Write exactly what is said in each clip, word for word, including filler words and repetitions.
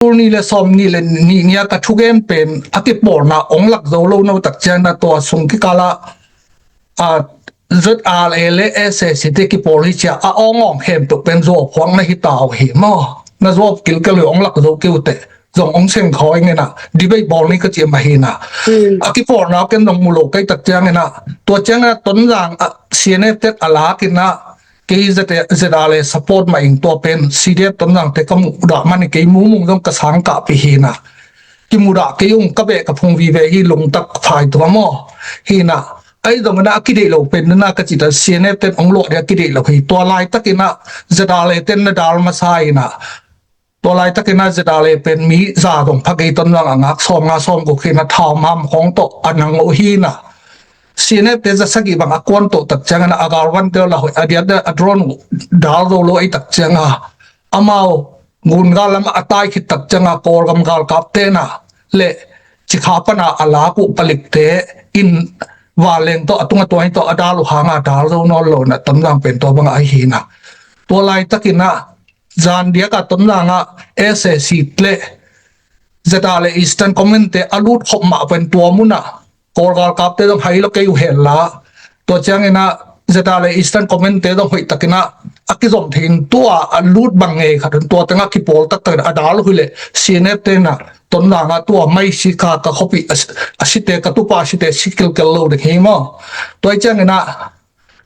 Tul ni le sawm ni le ni nia ka thugen pen a kipawlna ong lak zo lo no tak ciangin a tua sung kikala a Z R A le S A C te kipawl hi cia a ong ong khempeuh pen zuau phuak na hi tau hi maw? Na zuau kilkel uh ong lak zo keu teh zong ong seng khawi ngena debate bawl ni ka ciam ahi na. A kipawlna ken zong mu lo kei tak ciangin a tua ciangin a Tonzang a C N F te a lak in a kei Z R A le support mah ing tua pen C D F Tonzang te ka muh dah man kei mumung zong ka sang kah pi hi na. Kimudah kei ung ka beh ka phung vive hi lungtak phai tua maw? Hi na. Ai zong na a kideih lo pen na ka cita C N F ten ong luah dia kideih lo hi. Tua laitakin a Z R A ten na dal masa hi na. Tua laitakin a Z R A pen mi za zong pha kei Tonzang a ngak sawm nga sawm guk hi na thau mam khong tawh a nang uh hi na. C N F te za sagih bang a kuan tawh tak ciangin a galvan te la hoih a diat a drone uh dal zo lo ei tak cianga amau gun gal lam a tai khit tak cianga Kawlgam galkap te na le cikha pana a lak uh palik te in vanleng tawh a tunga tua hi tawh a dal uh hanga dal zo nawn lo na Tonzang pen tua banga ahi na. Tua laitakin a zan diaka Tonzanga S A C le Z R A le Eastern Command te a lut khop mah pen tua muna Kawlgalkap te zong hai lo kei uh hel la. Tua ciangin a Z R A le Eastern Command te zong hoih takin a a kizom thein tua a lut bang ngei khat un tua tengah kipawl taktakin a dal uh hi le C N F te na Tonzanga tua mai si ka ka khopi a si te ka tupa si te si kilkel lo ding hi maw? Tua ciangin a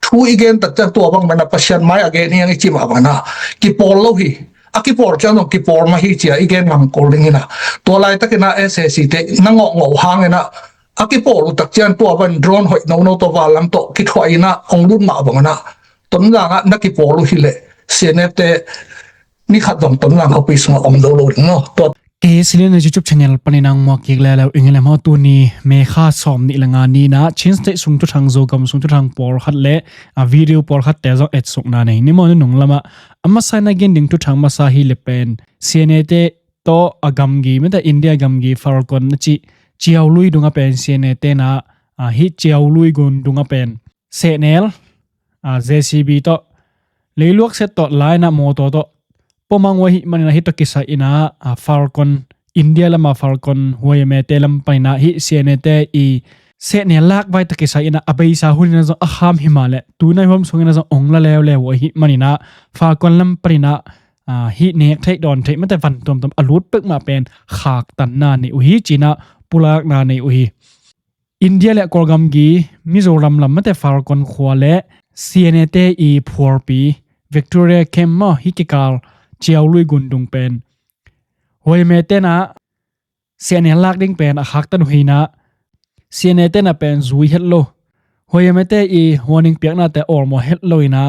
thu i gen tak ciang tua bang mana Pasian mai a gen hiang i cimah bang na kipawl lo hi. A kipawl ciang zong kipawl mah hi cia i gen ngam kul ding hi na. Tua laitakin a S A C te na ngawh ngawh hangin a a kipawl uh tak ciang tua bang drone hoih nono tawh vanlam tawh kithuah in a hong lut mah bang na Tonzang a na kipawl uh hi le C N F te ni khat zong Tonzang khopi sungah om zo lo ding maw? Tua K C L N YouTube channel panin ang muak kik leleu ing le maw tuni May kha sawm nih le nga ni na Chin State sung thuthang Zogam sung thuthang pawlkhat le a video pawlkhat te zong etsukna nei ni maw nunung lamah a masa na gen ding thuthang masa hi le pen C N A te tawh a gamgi mete India gamgi Falcon na ci ciau lui dunga pen C N A te na a hi ciau lui gun dunga pen sehnel a J C B tawh leiluak set tawh laina mawtaw tawh pomang uh ahi manina hi tawh kisai ina a Falcon India lama Falcon huaimete lam paina hi C N A te i sehnel lak vai tawh kisai ina a beisa hunina zong a kham hima le tunai huam sungina zong ong la leuleu uh ahi manina Falcon lam panina a hi nek theih dawn theih mete van tuamtuam a lut pek mah pen khaktanna nei uh hi cina pulakna nei uh hi. India le Kawlgam gi Mizoram lam mate Falcon khua le C N A te i phuarpi Victoria Camp maw hi kikal ciau lui gundung pen huaime tena C N A lak ding pen a khaktan uh hina C N A tena pen zui het lo huaime te i warning piaknate awlmaw het lo ina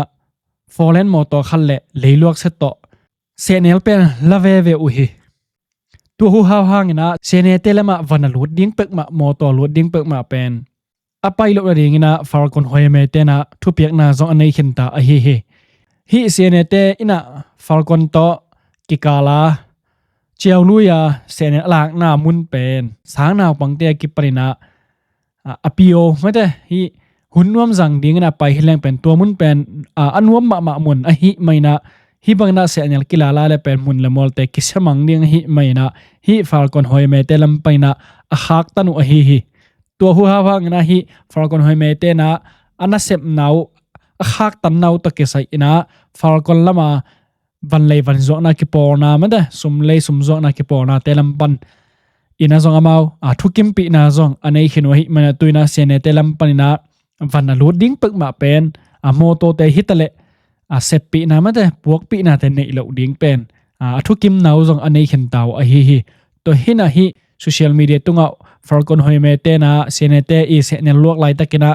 folen mawtaw khat le leiluak set tawh sehnel pen la veve uh hi. Tua hu hau hangina C N A te lamah van a lut ding pek mah mawtaw lut ding pek mah pen a pai loh nadingina Falcon huaime tena thupiakna zong a nei khinta ahi hi. Hih C N A te ina Falcon tawh kikala ciau lui a sehnel a lakna mun pen sang naupangte a kipanina a pio mate hi hun nuam zang dingin a pai hi leng pen tua mun pen a nuam mahmah mun ahi maina hi bangina sehnel kilala le pen mun le mawlte kisemang ding ahi maina hi Falcon huaimete lam paina a khaktan uh ahi hi. Tua hu hau hangina hi Falcon huaimete na a nasepna uh a khaktanna uh tawh kisai ina Falcon lama vanlei vanzuakna kipawlna mate sumlei sumzuakna kipawlnate lam pan ina zong amau a thukimpihna zong a nei khin uh ahi mana tuina C N A te lam panina van a lut ding pek mah pen a mawtawte hitaleh a seppihna mate puakpihnate neih loh ding pen a thukimna uh zong a nei khinta uh ahi hi. Tua hina hi social media tungah Falcon huaime tena C N A te i sehnel luak laitakina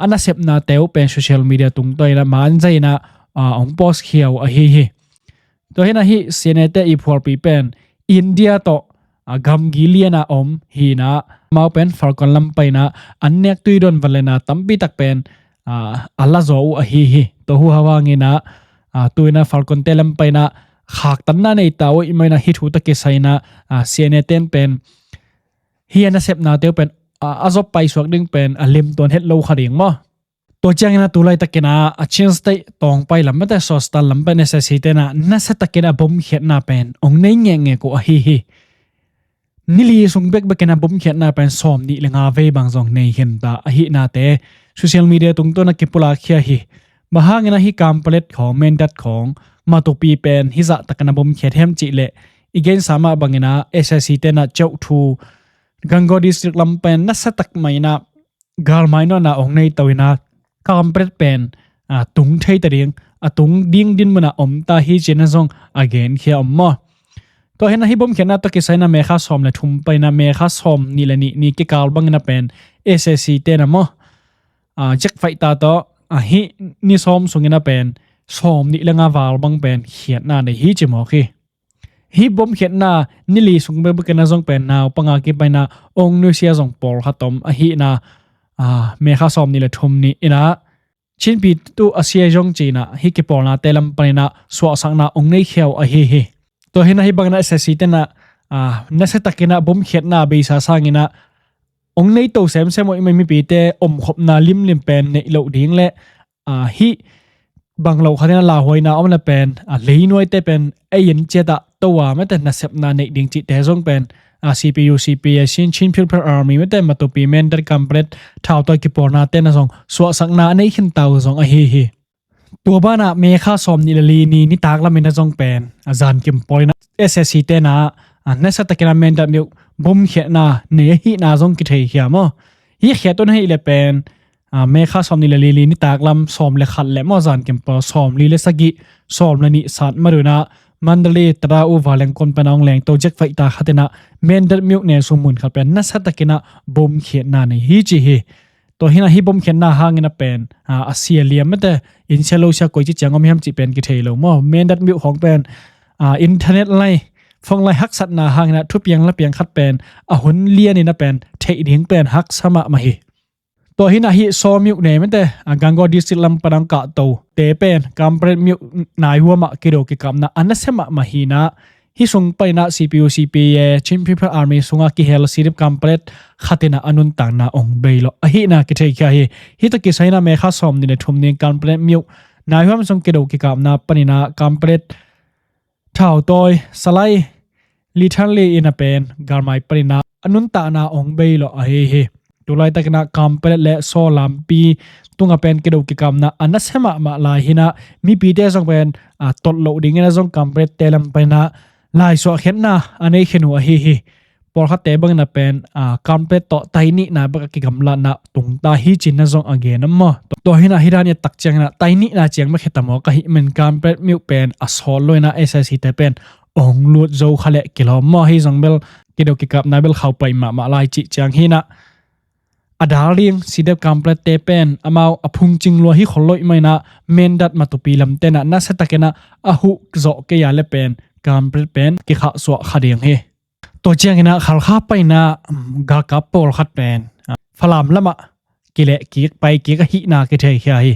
a nasepnate uh pen social media tungtawina manzaina hong post khia uh ahi hi. Tua hina hi C N A te i phualpi pen India tawh a gamgi liana om hina mau pen Falcon lam paina an nek tui don vanlena tampi tak pen a la zaw uh ahi hi. Tua hu hau hangina tuina Falcon te lam paina khaktanna nei ta uh i maina hi thu ta kisaina C N A ten pen hi a nasepnate uh pen a zop paisuak ding pen a lemtuan het lo kha ding maw? Tua ciangin a tu laitakin a Chin State tawngpai lam mate Sostan lam pen S S C te in a nasiatakin a bomkhiatna pen ong nei ngekngek uh ahi hi. Ni li sung bekbekin a bomkhiatna pen sawm nih le nga vei bang zong nei khin ta ahihnate social media tungtawn a kipulak khia hi. Bang hangin a hih Kanpetlet khawng, Mindat khawng, Matupi pen hih zahtakin a bomkhiat hiam cih leh i gensa mah bangin a S S C te in a Kyaukthyu, Gangaw District lam pen nasiatak mah in a galmai nawnna ong nei to in a Kanpetlet pen a tung thei ta ding, a tung ding dinmun a om ta hi ci-in a zong a genkhia om maw. Tua hi in a hih bomkhiatna tawh kisai in a May kha sawm le thum pai in a May kha sawm nih le nih ni kikal bangin a pen S S C te in a maw, a, jet fighter tawh a hih ni sawm sungin a pen sawm nih le nga val bang pen khiatna nei hi ci mawk hi. Hih bomkhiatna ni li sung bekbekin a zong pen naupang a kipan in a ong nusia zong pawlkhat om ahi in a, a, May kha sawm nih le thum ni in a Chin Pyithu Asia zong ci in a hih kipawlnate lam panin a suahsakna ong nei khia uh ahi hi. Tua hi in a hih bangin a S S C te in a, a, nasiatakin a bomkhiatna a beisa sangin a ong nei to semsem uh ahih manin mipite omkhopna limlim pen neih loh ding le, a, hih bang lo khat in a lauhuaina om le pen, a, leinuaite pen ei in ciat a to a mate nasepna neih ding cihte zong pen, a, C P U, C P A, Chin, Chin People's Army mate Matupi, Mindat, Kanpetlet, Thautawi kipawlnate in a zong suahsakna a nei khin ta uh zong ahi hi. Tua banah May kha sawm nih le li ni nitak lamin a zong pen, a, zankim pawl in a S S C te in a, a, nasiatakin a Mindat myo bomkhiatna nei ahihna zong kitheikhia maw. Hih khiat uh ahih leh pen, a, May kha sawm nih le li, li nitak lam sawm le khat le maw zankim pawl sawm li le sagih, sawm le nih sat madun a Mandalay, Tada, Uva lengkon pen a ong lengto jet fighter khat in a Mindat myo ne sung mun khat pen nasiatakin a bomkhiatna nei hi ci hi. Tua hi in a hih bomkhiatna hangin a pen, a, a sia liam mate, inn sia lo sia koi ci ciang om hiam cih pen kithei lo maw. Mindat myo khawng pen, a, internet lai, phone lai haksatna hangin a thupiang lapiang khat pen a hun lian in a pen theih ding pen haksa mahmah hi. Tua hi in a hih Saw myo ne mate, a, Gangaw District lam pan a ong kahto te pen Kanpetlet myo nai huam ah kido kikapna a nasia mahmah hi in a, hih sung panin a C P U, C P A, Chin People's Army sungah kihel C D F Kanpetlet khat in a a nuntakna ong bei lawh ahihna kitheikhia hi. Hih tawh kisai in a May kha sawm nih le thum ni Kanpetlet myo nai huam sung kido kikapna panin a Kanpetlet, Thautawi, Salai, Lithanli in a pen galmai panin a a nuntakna ong bei lawh ahi hi. Tu laitakin a Kanpetlet le Saw lampi tungah pen kido kikapna a nasia mahmah lai hi in a mipite zong pen, a, tot loh dingin a zong Kanpetlet te lam panin a laisuahkhiatna a nei khin uh ahi hi. Pawlkhatte bangin a pen, a, Kanpetlet tawh tai nihna bek a kigamlatna tung ta hi ci-in a zong a gen om maw. Tua hi in a hih dan i et tak ciangin a tai nihna ciang bek hi ta mawk ahih manin Kanpetlet myo pen a sawt lo in a S S C te pen ong lut zo kha leh kilawm maw. Hih zong bel kido kikapna bel khaupai mahmah lai cih ciang hi in a, a dal ding C D F Kanpetlet te pen amau a phungcing lua hi khol lo ahih manin a Mindat Matupi lamte in a nasiatakin a a huh zawh kei a leh pen Kanpetlet pen kikhahsuah kha ding hi. Tua ciangin a Khalkha panin a, um, galkap pawlkhat pen, a, Falam lamah kileh kik, pai kik ahihna kitheikhia hi.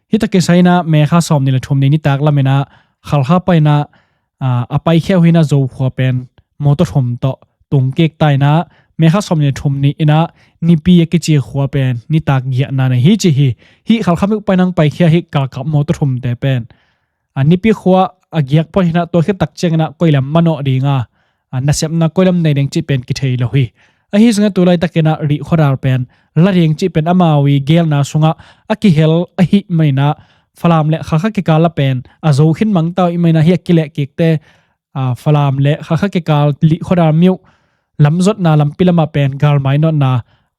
Hih tawh kisai in a May kha sawm nih le thum ni nitak lamin a Khalkha panin a, a, a paikhia uh hi in a Zo khua pen mawtaw thum tawh tung kik ta in a May kha sawm nih le thum ni in a Nipi a kici khua pen nitak giahna nei hi ci hi. Hih Khalkha myo panin a ong paikhia hih galkap mawtaw thumte pen, a, Nipi khua a giak phot hi in a tua khit tak ciangin a koi lam manawh ding a, a, nasepna koi lam nei ding cih pen kithei lo hi. Ahi zongin a tu laitakin a Rihkhuadal pen la ding cih pen amau i geelna sungah a kihel ahih manin a Falam le Khalkha kikal a pen a zo khin mang ta uh ahih manin a hih a kileh kikte, a, Falam le Khalkha kikal Rihkhuadal myo lamzotna lampi lamah pen galmai nawnna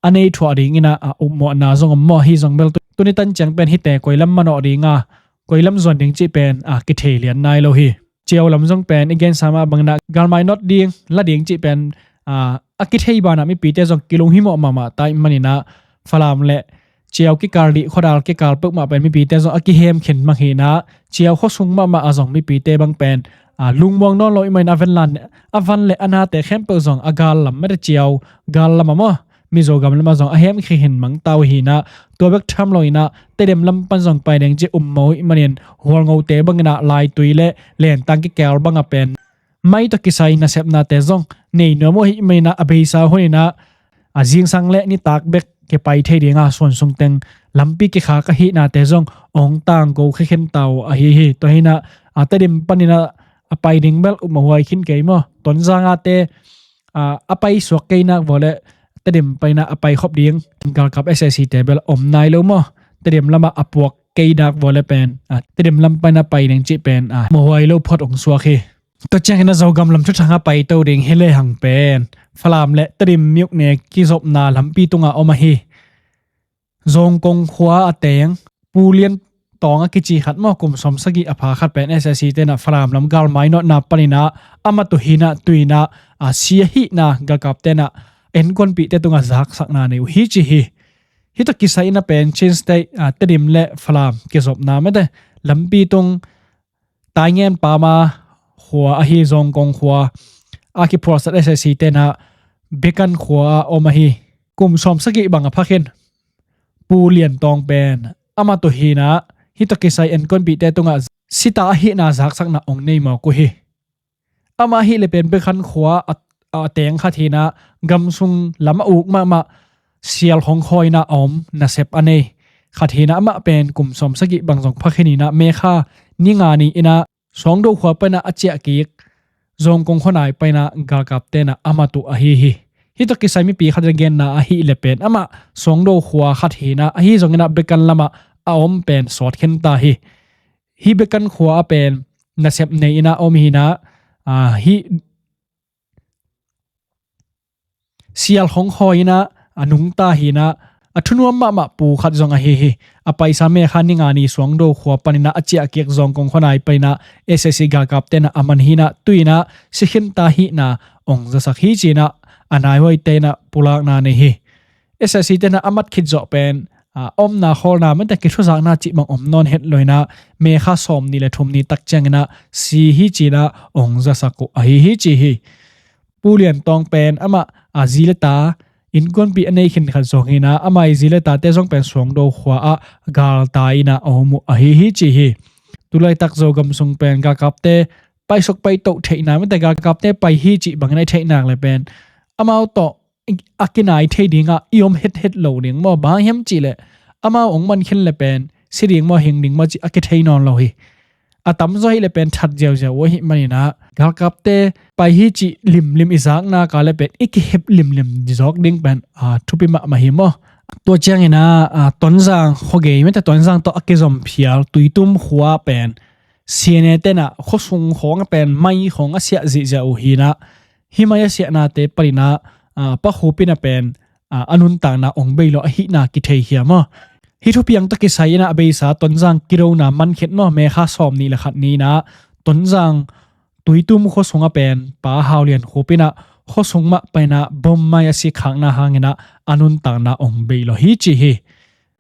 a nei thuah dingin a, a, upmawhna zong om maw. Hih zong bel tu, tuni tan ciang pen hihte koi lam manawh ding a, koi lam zuan ding cih pen, a, kithei lian nai lo hi. Ciau lam zong pen i gensa mah bangin a galmai nawt ding, la ding cih pen, a, a kithei banah mipite zong kilunghimawh mahmah ta ahih manin a Falam le Ciau kikal, Rihkhuadal kikal peuhmah pen mipite zong a kihem khin mang hi in a, Ciau khuasung mahmah a zong mipite bang pen, a, lungmuang nawn lo ahih manin a van le, a van le a nate khempeuh zong a gal lam mate Ciau gal lam ah maw, Mizo gam lamah zong a hem khin mang ta uh hi in a, tua bek tham lo in a Tedim lam pan zong pai ding cih um mawk ahih manin Hualngote bangin a Laitui le Lentang kikal bang a pen mai tawh kisai nasepnate zong nei nuam uh ahih manin a, a beisa hun in a, a, zingsang le nitak bek kipai thei ding a, suan sung teng lampi kikhak ahihnate zong ong tangko khekhen ta uh ahi hi. Tua hinah a Tedim paninah a pai ding bel upmawh huai khin kei maw? Tonzang ate a pai suak kei nak vua le Tedim paninah a pai khop ding galkap S A C te bel om nai lo maw? Tedim lamah a puak kei nak vua le pen a Tedim lam paninah pai ding cih pen a mawh huai lo phot ong suak hi. Tua ciangin a Zogam lam thuthang a paito ding hi lehang pen Falam le Tedim myone kizopna lampi tunga om ahi Zawngkong khua a teng Pu Lian Tawng a kici khat maw, kum sawm sagih a pha khat pen S A C tenah Falam lam galmai nawtna paninah amah tuhinah tuinah a si ahihna galkap tenah enkuanpihte tungah zaksakna nei uh hi ci hi. Hih tawh kisai inah pen Chin State a Tedim le Falam kizopna mete lampi tung Taingen Pama khua ahi Zawngkong khua a kiphualsat S A C tenah Bekan khua a om ahi kum sawm sagih bang a phakhin Pu Lian Tawng pen amah tuhinah hih tawh kisai enkuanpihte tungah sita ahihna zaksakna ong nei mawk uh hi. Amah ahih le pen Bekan khua a, a teng khat hinah gamsung lam a uk mahmah sial hong khawi inah a om nasep a nei khat hinah amah pen kum sawm sagih bang zong phakhin inah Mekha ni nga ni inah Suangdo khua paninah a ciah kik Zawngkong khuanai paninah galkap tenah amah tuh ahi hi. Hih tawh kisai mipi khat in a genna ahih le pen amah Suangdo khua khat hinah ahi zonginah Bekan lamah a om pen sawt khen ta hi. Hih Bekan khua a pen nasep nei inah om hinah a hih sial hong khawi inah a nungta hinah a thunuam mahmah pu khat zong ahi hi. A paisa Mekha ni nga ni Suangdo khua paninah a ciah kik Zawngkong khuanai paninah S A C galkap tenah a man hinah tuinah si khin ta hihna ong zasak hi cinah a naihuai tenah pulakna nei hi. S A C tenah a mat khit zawh pen a omna khawlna mete kithuzakna cih bang om nawn het lo inah Mekha sawm ni le thum ni tak cianginah si hi cinah ong zasak uh ahi hi ci hi. Pu Lian Tawng pen amah a zi le ta innkuanpih a nei khin khat zong hinah amah i zi le tate zong pen Suangdo khua ah galta inah a om uh ahi hi ci hi. Tulaitak Zogam sung pen galkapte paisuk paitoh theihna mete galkapte pai hi cih bangin a i theihnak le pen amau tawh a kinai thei dingah i om hethet lo ding maw? Bang hiam cihleh amau ong man khin le pen si ding maw hing ding maw cih a kithei nawn lo hi. A tamzaw hi le pen that ziauziau uh ahih maninah galkapte pai hi cih limlim i zaknak a le pen i kihep limlim zawk ding pen a thupi mahmah hi maw? Tua cianginah a Tonzang khuagei mete Tonzang tawh a kizom phial Tuitum khua pen C N A tenah khuasung khawng a pen mai khawng a siah zihziah uh hinah hih mai a siahnate paninah a Pa Khup inah pen a nuntakna ong bei lo ahihna kitheikhia maw? Hih thupiang tawh kisai inah a beisa Tonzang kidona man khit maw Mekha sawm ni le khat ni inah Tonzang Tuitum khuasung a pen Pa Hau Lian Khup inah khuasung mah paninah bom mai a sikhakna hanginah a nuntakna ong bei lo hi ci hi.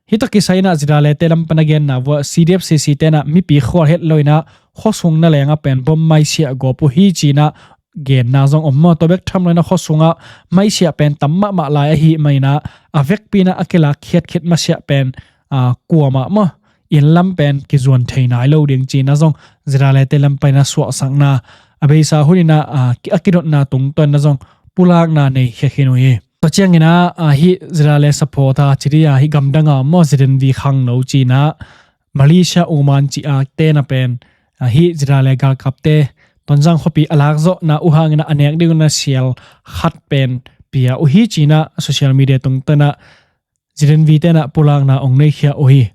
Hih tawh kisai inah Zirale te lam pan a genna vua C D F C C tenah mipi khual het lo inah khuasung na lengah pen bom mai siah gawp uh hi cinah genna zong om maw? Tua bek tham lo inah khuasungah mai siah pen tam mahmah lai ahih maninah a vekpi inah a kilak khiat khit masiah pen a kuamah maw? Inn lam pen kizuan thei nai lo ding cinah zong Zirale te lam paninah suahsakna a beisa hun inah a kidotna tungtawn inah zong pulakna nei khia khin uh hi. Tua cianginah a hih Zirale supporter citi a hih gamdanga maw Zidenvi khangno cinah Malaysia Oman ci a tena pen a hih Zirale galkapte Tonzang khuapi a lakzawhna uh hanginah a nek ding unah sial khat pen pia uh hi cinah social media tungtanah Zidenvi tenah pulakna ong neikhia uh hi.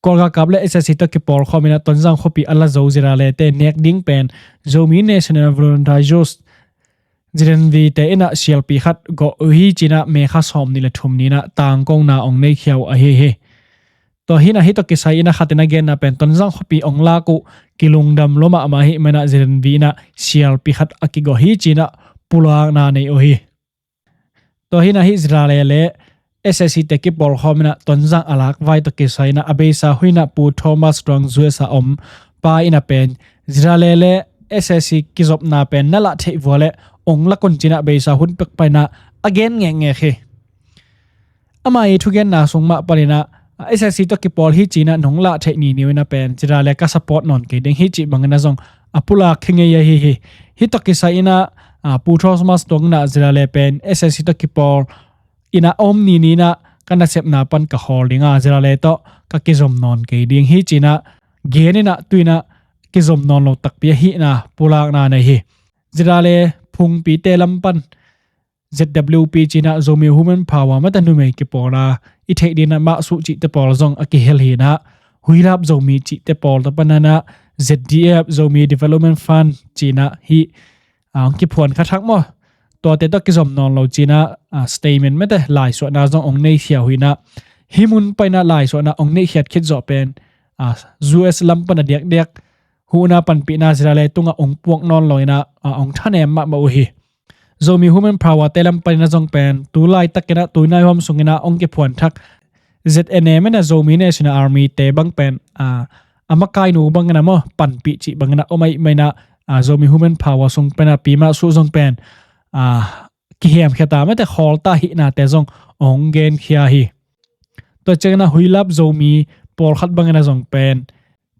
Kawl galkap le S A C tawh kipawlkhawm inah Tonzang khuapi a la zo Zirale te nek ding pen Zomi National Volunteer Youth Zidenvi te inah sialpi khat gawh uh hi cinah Mekha sawm ni le thum ni inah tangkona ong neikhia uh ahi hi. Tua hinah hih tawh kisai inah khat inah genna pen Tonzang khuapi ong lak uh kilungdam lua mahmah ahih manah Zidenvi inah sialpi khat a kigawh hi cinah pulakna nei uh hi. Tua hinah hih Zirale le S A C te kipawlkhawm inah Tonzang a lak vai tawh kisai inah a beisa hun inah Pu Thomas Tuang U S a om pa inah pen Zirale le S A C kizopna pen na lah theih vua le ong lak un cinah a beisa hun pek paninah a gen ngekngek hi. Amah i thugenna sung mah paninah S A C tawh kipawl hi cinah nong lah theih niniu inah pen Zirale ka support nawn kei ding hi cih banginah zong a pulak khe ngei ahi hi. Hih tawh kisai inah Pu Thomas Tuang inah Zirale pen S A C tawh kipawl inah a om nini inah ka nasepna pan ka khawl ding a, ZRA le tawh ka kizom nawn kei ding hi ci-in ah gen in ah, tu-in ah kizom nawn lo takpi ahihna pulakna nei hi. ZRA le phungpite lam pan ZWP ci-in ah Zomi Women Power, mate numei kipawlna i theih dingin ah Mahsuh cihte pawl zong a kihel hi-in ah, Huilap Zomi cihte pawl tawh pan in ah ZDF, Zomi Development Fund ci-in ah hih, ah, hong kiphuan kha thak maw. Tuate tawh kizom nawn lo ci-in ah, ah, statement, mate laisuahna zong hong nei khia uh hi-in ah, hih mun pan in ah laisuahna hong neihkhiat khit zawh pen, ah, US lam pan a diakdiak huhna panpihna ZRA le tungah hong puak nawn lo in ah, ah, hong thanem mahmah uh hi. Zomi Women Power te lam pan in ah zong pen tu laitakin ah, tu nai huam sungin ah hong kiphuan thak ZNA, mate Zomi National Army te bang pen, ah, a makainu bangin ah maw, panpih cih bangin ah om ahih manin ah, ah, Zomi Women Power sung pan in ah Pi Mahsuh zong pen, ah, kihemkhia ta, mate khawl ta ahihnate zong hong genkhia hi. Tua ciangin ah Huilap Zomi pawlkhat bangin ah zong pen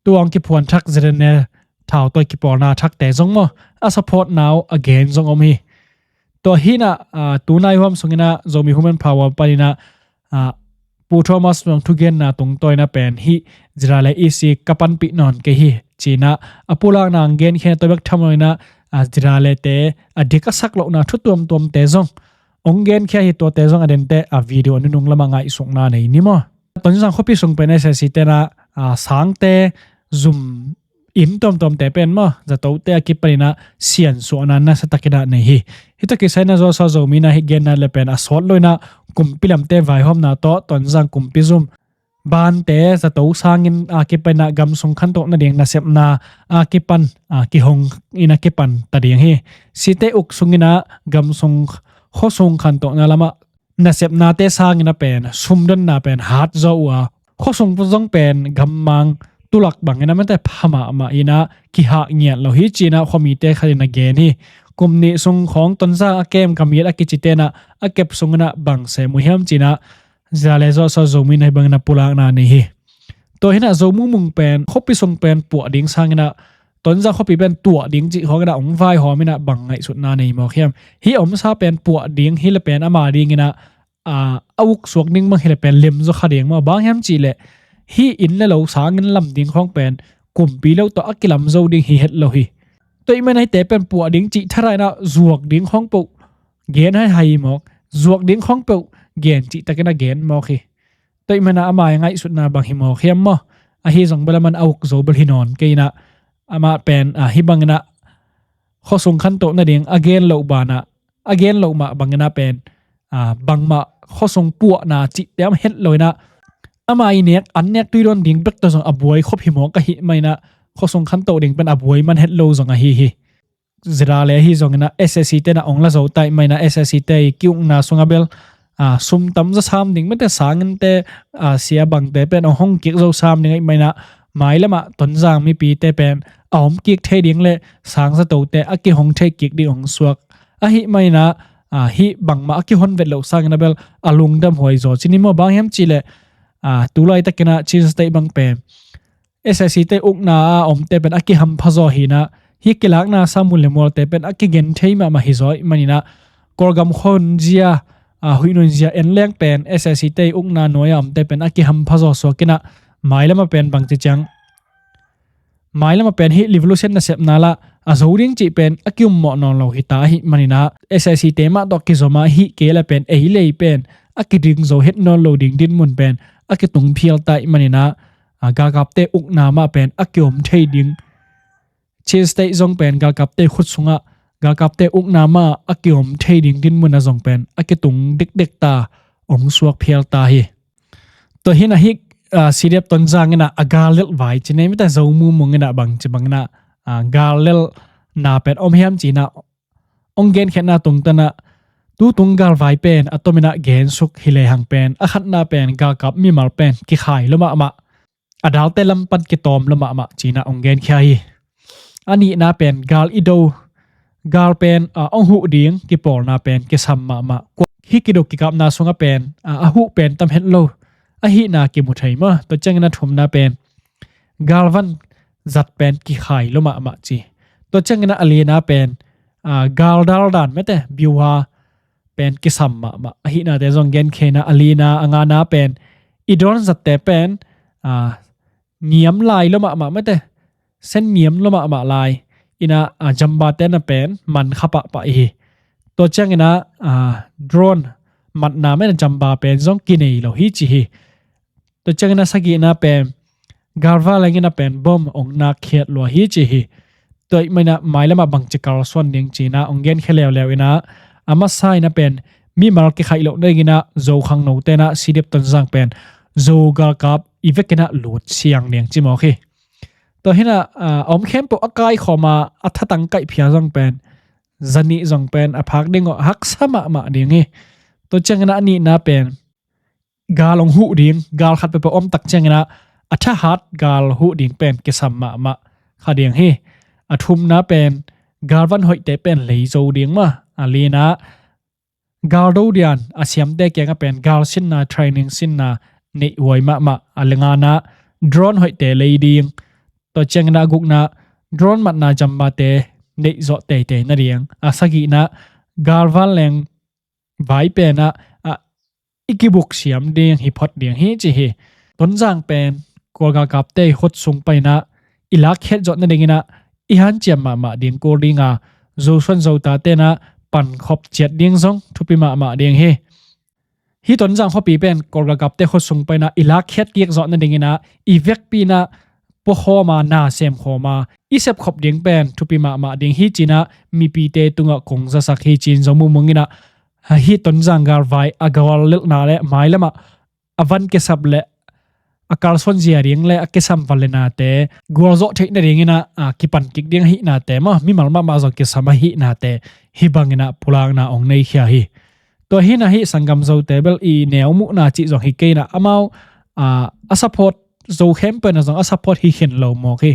tu hong kiphuan thak ZNA thau tawh kipawlna thakte zong maw, a supportna uh a gen zong om hi. Tua hi-in ah, ah, tu nai huam sungin ah Zomi Women Power pan in ah, ah, Pu Thomas Muang thugenna tungtawn in ah pen hih ZRA le EC ka panpih nawn kei hi ci-in ah a pulakna hong genkhia, tua bek tham lo-in ah, ah, ZRA le te a dik a sak lohna thu tuamtuamte zong hong genkhia hi. Tuate zong a dente, ah, video a nunung lamah ngaihsutna nei ni maw. Tonzang khuapi sung pen SAC te in ah, ah, sangte, zum, inn tuamtuamte pen maw, zatote a kipan in ah siansuahna nasatakin ah nei hi. Hih tawh kisai in ah Zawsua Zomi in ah hih genna le pen a sawt lo-in ah kumpi lamte vaihawmna tawh Tonzang kumpi zum, bante, zato sanginn a kipan in ah gam sung khantoh nading nasepna a kipan, ah, kihong in ah kipan ta ding hi. Site uk sungin ah gam sung, khuasung khantohna lamah nasepnate sangin ah pen sumdonna pen hat zaw uh a, khuasung zong pen gammang tulak bangin ah, mate pha mahmah in ah kihah ngiat lo hi ci-in ah khuamite khat in ah gen hi. Kum nih sung khawng Tonzang a kem Gamit a kicite in ah a kep sungin ah bang sem uh hiam ci-in ah ZRA le Zawsua Zomi in ah hih bangin ah pulakna nei hi. Tua hi-in ah Zo Mung Mung pen khuapi sung pen puah ding sangin ah Tonzang khuapi pen tuah ding cih khawng in ah hong vaihawm in ah bang ngaihsutna nei mawk hiam? Hih a omsa pen puah ding hi leh pen ama dingin ah, ah, a uk suak ding bang hi leh pen lemzaw kha ding maw. Bang hiam cih leh hih inn le lo sanginn lam ding khawng pen kumpi lo tawh a kilam zo ding hi het lo hi. Tua ahih manin ah hihte pen puah ding cih thadah in ah zuak ding khawng peuh gen haihai hi mawk, zuak ding khawng peuh gen cihtakin ah gen mawk hi. Tua ahih manin ah ama ngaihsutna bang hi mawk hiam maw? Ahi zong bel aman a uk zo bel hi nawn kei in ah, amah pen, ah, hih bangin ah khuasung khantoh nading a gen loh banah, a gen loh mah bangin ah pen, ah, bangmah khuasung puahna cihte om het lo-in ah, ama i nek, an nek tui dawn ding bek tawh zong a buai khop hi mawk ahih manin ah khuasung khantoh ding pen a buai man het lo zong ahi hi. ZRA le ahi zongin ah SAC te in ah hong la zo ta ahih manin ah SAC te i ki-ukna sungah bel, ah, sum tam zaw sam ding, mate sanginnte, ah, sia bangte pen hong hong kik zo sam ding ahih manin ah mailamah Tonzang mipite pen a om kik thei ding le sang zatote a kihong thei kik ding hong suak ahih manin ah, ah, hih bangmah a kihon vet loh sangin ah bel a lungdam huai zaw ci ni maw. Bang hiam cih leh, ah, tu laitakin ah Chin State bang pen SAC te ukna a omte pen a kihampha zaw hi-in ah, hih kilakna sang mun le mualte pen a kigen thei mahmah hi zaw ahih manin ah, Kawlgam khuanzia, ah, huih nunzia en leng pen SAC te ukna nuai a omte pen a kihampha zaw suak in ah, mailamah pen bangci ciang, mailamah pen hih revolution nasepna lah a zo ding cih pen a kiummawh nawn lo hi ta ahih manin ah, SAC te mah tawh kizom a, hih kei leh pen ei lei pen a kiding zo het nawn lo ding dinmun pen a kitung phial ta ahih manin ah, ah, galkapte ukna mah pen a kiom thei ding, Chin State zong pen galkapte khut sungah, galkapte ukna mah a kiom thei ding dinmun ah zong pen a kitung dekdek ta, hong suak phial ta hi. Tua hi-in ah hih, ah, CDF Tonzang in ah a gal lelh vai ci ni, mate Zo Mung Mung in ah bangci bangin ah, ah, gal lelhna pen om hiam ci-in ah hong genkhiatna tungtawn ah, tutung galvai pen a tomin ah gensuk hi lehang pen a khatna pen galkap mimal pen kikhai lua mahmah, a dalte lam pan kitawm lua mahmah ci-in ah hong genkhia hi. A nihna pen gal i do, gal pen, ah, hong huh ding kipawlna pen kisam mahmah. Hih kido kikapna sungah pen, ah, a huh pen tam het lo ahihna kimu thei maw. Tua ciangin a thumna pen galvan zat pen kikhai lua mahmah ci. Tua ciangin a lina pen, ah, galdal dan, mate byuha pen kisam mahmah ahihnate zong genkhia in ah, a lina, a ngana pen i drone zatte pen, a, ngiam lai lua mahmah mate, sen ngiam lua mahmah lai in ah, a, jamba te na pen man kha pahpah i hi. Tua ciangin ah, a, drone matna mate jamba pen zong kinei lo hi ci hi. Tua ciangin ah sagihna pen galvan lengin ah pen bom ong nakkhiat lua hi ci hi. Tua ahih manin ah mailam ah bangci kalsuan ding ci in ah ong genkhia leuleu in ah, a masa in ah pen mimal kikhaih loh nadingin ah Zo khangnote in ah C D F Tonzang pen Zo galkap i vekin ah lut siang ding ci mawk hi. Tua hi in ah, a, a om khempeuh a kaikhawm a, a thatang kaihphia zong pen zanih zong pen a phak ding uh haksa mahmah ding hi. Tua ciangin ah a nihna pen gal ong huh ding, gal khat peuhpeuh om tak ciangin ah a thahat gal huh ding pen kisam mahmah kha ding hi. A thumna pen galvan hoihte pen lei zo ding maw. A lina galdo dian a siamte kiangah pen gal sinna, training sinna neih huai mahmah. A ngana drone hoihte lei ding. Tua ciangin ah a gukna drone matna jambate neih zawh teitei nading. A sagihna galvan leng vai pen ah, a, i kibuk siam ding hi phot ding hi ci hi. Tonzang pen Kawl galkapte i khut sung panin ah i lakkhiat zawh nadingin ah i hanciam mahmah ding kul ding a, Zosuan Zotate in ah pankhop ciat ding zong thupi mahmah ding hi. Hih Tonzang khuapi pen Kawl galkapte khut sung panin ah i lakkhiat kik zawh nadingin ah i vekpi in ah puakhawm a, na semkhawm a, i sepkhop ding pen thupi mahmah ding hi ci in ah mipite tungah kong zasak hi ci in Zo Mung Mung in ah, hih Tonzang galvai a guallelhna le mailam ah a van kisap le a kalsuan zia ding le a kisam vanlenate gualzawh theih nadingin ah, a, kipan kik ding ahihnate maw, mimal mahmah zong kisam ahihnate hih bangin ah pulakna ong neikhia hi. Tua hi in ah hih sanggam Zote bel i neu muhna cih zong hi kei in ah amau, a, a support, Zo khempeuh in ah zong a support hi khin lo mawk hi.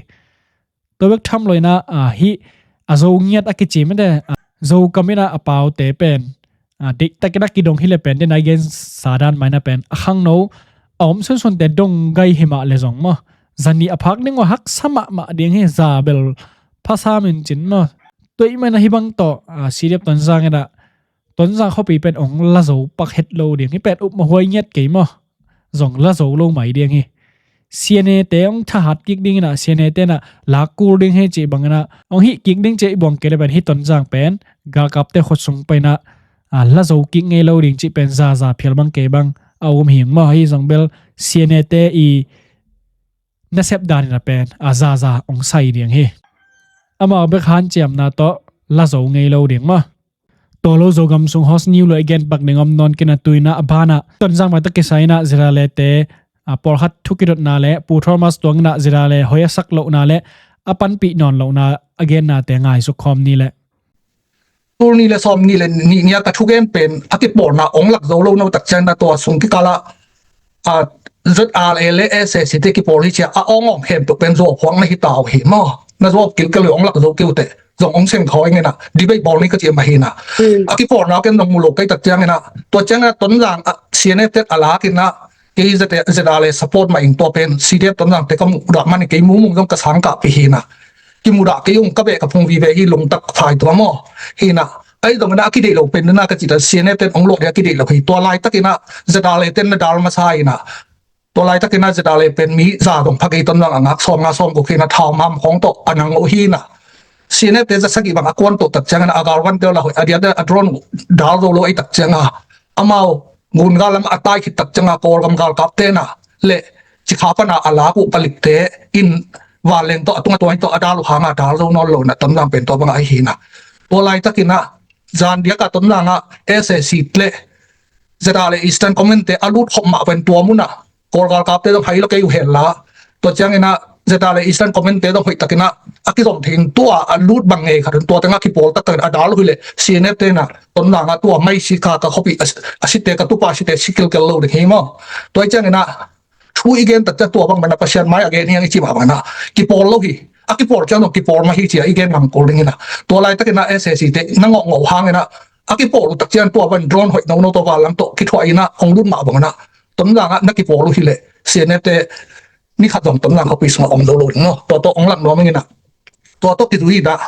Tua bek tham lo in ah, a, hih a Zo ngiat a kici mate, a, Zo kam in ah a paute pen, a, deihtakin a kidong hi le pen, den a i gensa dan mah in ah pen a khangno a om sunsunte dong gai hi mah le zong maw, zanih a phak ding uh haksa mahmah ding hi, za bel phasam in cin maw. Tua ahih manin ah hih bang tawh, a, C D F Tonzang in ah Tonzang khuapi pen ong la zo pak het lo ding hi. Pen upmawh huai ngiat kei maw, zong la zo lo mai ding hi. C N A te ong thahat kik dingin ah, C N A te in ah lak kul ding hi cih bangin ah ong hih kik ding cih i buang kei le pen hih Tonzang pen galkapte khut sung panin ah, a, la zo kik ngei lo ding cih pen zaza phial bang kei bang a um hing maw. Hih zong bel C N A te i nasep danin ah pen a zaza ong sai ding hi. Amau bek hanciamna tawh la zo ngei lo ding maw. Tua lo Zogam sung hot news lo i gen pak ding om nawn kei in ah, tu in ah a ban ah Tonzang mah tawh kisai in ah ZRA te, a, pawlkhat thu kidotna le Pu Thomas Tuang in ah ZRA hoih a sak lohna le a panpih nawn lohna a gennate ngaisuk khawm ni le. Tul nih le sawm nih le nih ni a ka thugen pen a kipawlna ong lak zo lo na uh tak ciang in ah tua sung kikal ah, a, ZRA le SAC te kipawl hi ci a, a ong ong khempeuh pen zuau phuak na hi ta uh hi maw. Na zuau kilkel uh, ong lak zo kei uh teh zong ong seng thaw ing in ah, debate bawl ni ka ci mah hi in ah. Hmm. A kipawlna ken zong mu lo kei tak ciang in ah, tua ciang in ah Tonzang, a, C N F te a lak in ah, kei ZRA support mah ing, tua pen C D F Tonzang te ka mudah manin kei mumung zong ka sang kah pih hi in ah. Kimudah kei ung, ka beh ka phung vive hi, lungtak phai tua maw. Hi in ah, ahi zongin ah a kideih lo pen na ka cih ta, C N F ten ong luah ding a kideih lo hi. Tua laitakin ah ZRA ten na dal masa in ah, tua laitakin ah ZRA pen mi za dong pha kei, Tonzang a ngak sawmnga sawmguk hi in ah, thau mam khawng tawh a nang uh hi in ah. C N F te za sagih bang a kuan tawh tak ciangin ah a galvante uh la hoih, a diate a drone uh dal zo lo ahih tak ciang a, amau Ngun gal lam a tai khit tak ciang a Kawlgam galkapte in ah le Cikha pan a a lak uh palikte in vanleng tawh a tung a tuai tawh a dal uh hang a dal zo nawn lo in ah Tonzang pen tua bang ahi hi in ah. Tua laitakin ah zan diak a Tonzang ah SAC le ZRA le Eastern Command te a lut khop mah pen tua mun ah Kawl galkapte zong hai lo kei uh hen la. Tua ciangin ah ZRA le Eastern Command te zong hoih takin ah a kizom thei in, tua a lut bang ngei khat in tua teng ah kipawl taktak in a dal uh hi leh C N F te in ah Tonzang ah tua mai si kha ka khuapi a, a site, ka tupa site si kilkel lo ding hi maw. Tua hi ciangin ah thu i gen tak ciang tua bang man a Pasian mai a gen hiang i ci mah bang in ah kipawl lo hi. A kipawl ciang zong kipawl mah hi ci a i gen ngam kul ding hi in ah. Tua laitakin ah SAC te na ngawh ngawh hangin ah a kipawl uh tak ciang tua bang drone hoih nono tua vanlam tawh kithuah in ah hong lut mah bang in ah Tonzang ah na kipawl uh hi leh C N F te ni khat zong Tonzang khuapi sungah om zo lo ding maw. Tua tawh ong lak nuam ing in ah. Tua tawh kizui in ah,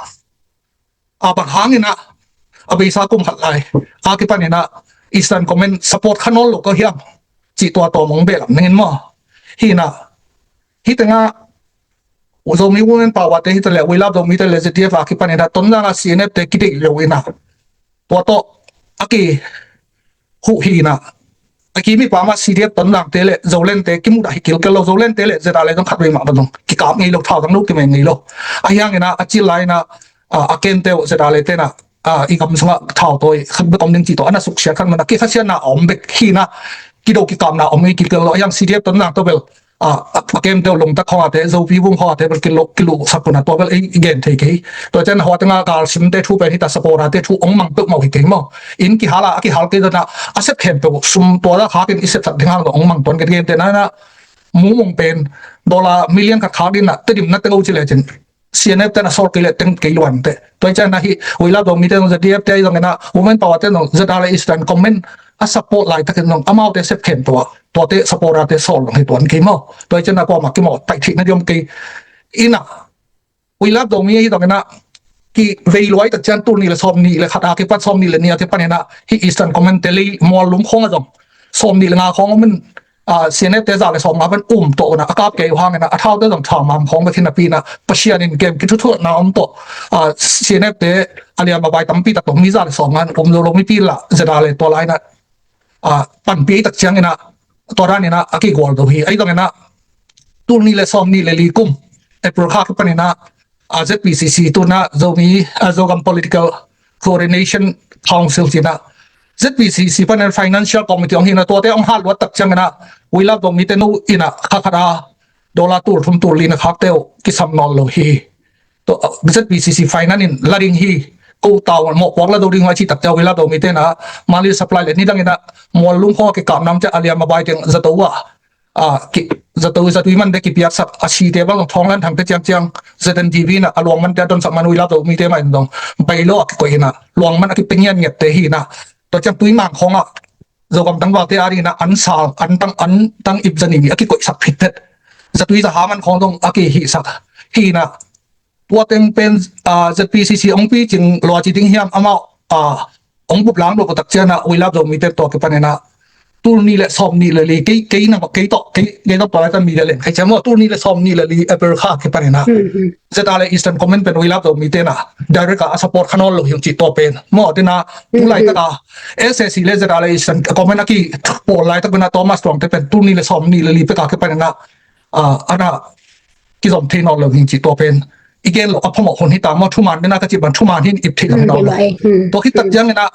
a bang hangin ah a beisa kum khat lai a kipan inah Eastern Command support kha nawn lo ka hiam cih tua tawm hong behlap ning in maw. Hi inah hih tengah Zomi Women Power te hi ta leh We Love Zomi te le Z D F a kipan inah Tonzang a C N F te kideih lo inah tua tawh a kihuh hi inah a kimi pa mah C D F Tonzang te le Zoland te kimudah hi kilkel lo. Zoland te le Z R le zong khat vei mah bang zong kikap ngei lo, thau zang lo kimeng ngei lo. A hiang inah a cil lai inah a kemte uh Z R le te inah i gam sungah thau tawi khat bek om ding cih tawh a na suksiat khat man a kikhasiatna a om bek hi inah kido kikapna om ngei kilkel lo. A hiang C D F Tonzang tawh bel a kemte uh Lungtak khawngate, Zopi Vung khawngate bel kiluhsak un a tua bel i gen thei kei. Tua ciang hua tengah galsimte thu pen hita, supporter te thu hong mang peuhmah uh hi kei maw. Inn kihal a a kihal kei dana a sep khempeuh sum tua za khakin i sepsak ding hang lo hong mang tuan kei. Gente na na Mumung pen dollar million khat khak inah Tedim na teng uh ci lecin C N F te na sawr kei le teng kei luan te. Tua ciang na hih We Love Zomi te zong Z D F te zong inah Women Power te zong Z R le Eastern Command a support laitakin zong amaute sep khem tua tuate supporter te sawl zong hi tuan kei maw. Tua ciang na kuamah kimawh taih theihna diom kei inah We Love Zomi hi zong inah kivei luai tak ciang tul nih le sawm nih le khat a kipan, sawm nih le nih a kipan inah hih Eastern Command te lei Muallum khawng a zong sawm nih le nga khawng om in C N F te za le sawm nga pan um tawh unah a kap kei uh hang inah a thaute zong thamam khawng bek hi napi inah Pasian in kem kithuthuatna om tawh C N F te a liam a vai tampi tak tawh mi za le sawm nga in um zo lo, mipi lah Z R le tua lai inah panpi tak ciang inah tua dan inah a kigual do hi. Ahi zong inah tul nih le sawm nih le li kum April kha kipan inah Z P C C tuna Zomi Zogam Political Coordination Council ci inah Z P C C pan inah Financial Committee hong hi inah tuate hong hat luat tak ciang inah We Love Zomi te nu inah kha khat a dollar tul thum tul li na khakte uh kisam nawn lo hi. Z P C C finance in la ding hi. Ko tau mawhpuak la do ding uh a cih tak ciang We Love Zomi te inah monthly supply le nidang inah Muallum khawng a kikapna om ciang a liam a vai teng zato ah zato zatui man te kipiaksak a site bang Thawnglan Thangte ciang ciang Z N T V inah a luang man te a donsak man We Love Zomi te mah in zong bai lo a kikoih inah luang man a kipia ngiatngiat te hi inah tua ciang Tuimang khawngah Zogam tangvalte a ding inah an sal an tang an tang ip zani a kikoihsak phitphet zatui zaha man khawng zong a kihihsak hi inah tua teng pen Z P C C hong picing lua ci ding hiam amau hong bup lam lo tak ciang inah We Love Zomi te tua kipan inah tul nih le sawm nih le li kei kei na kei tawh kei kei tawh tua lai tan media leng kei ciang maw tul nih le sawm nih le li April kha kipan inah Z R le Eastern Command pen We Love Zomi te inah direct a support kha nawn lo hi ung cih tua pen maw. Tina tu lai taka S A C le Z R le Eastern Command a kipawl lai tak pen inah Thomas Tuang te pen tul nih le sawm nih le li pek a kipan inah ana kizom thei nawn lo hi ung cih tua pen i gen lo a phamawh hun hi ta maw. Thuman dena ka cih bang thuman hin ip theih lam nawn lo. Tua khit tak ciang inah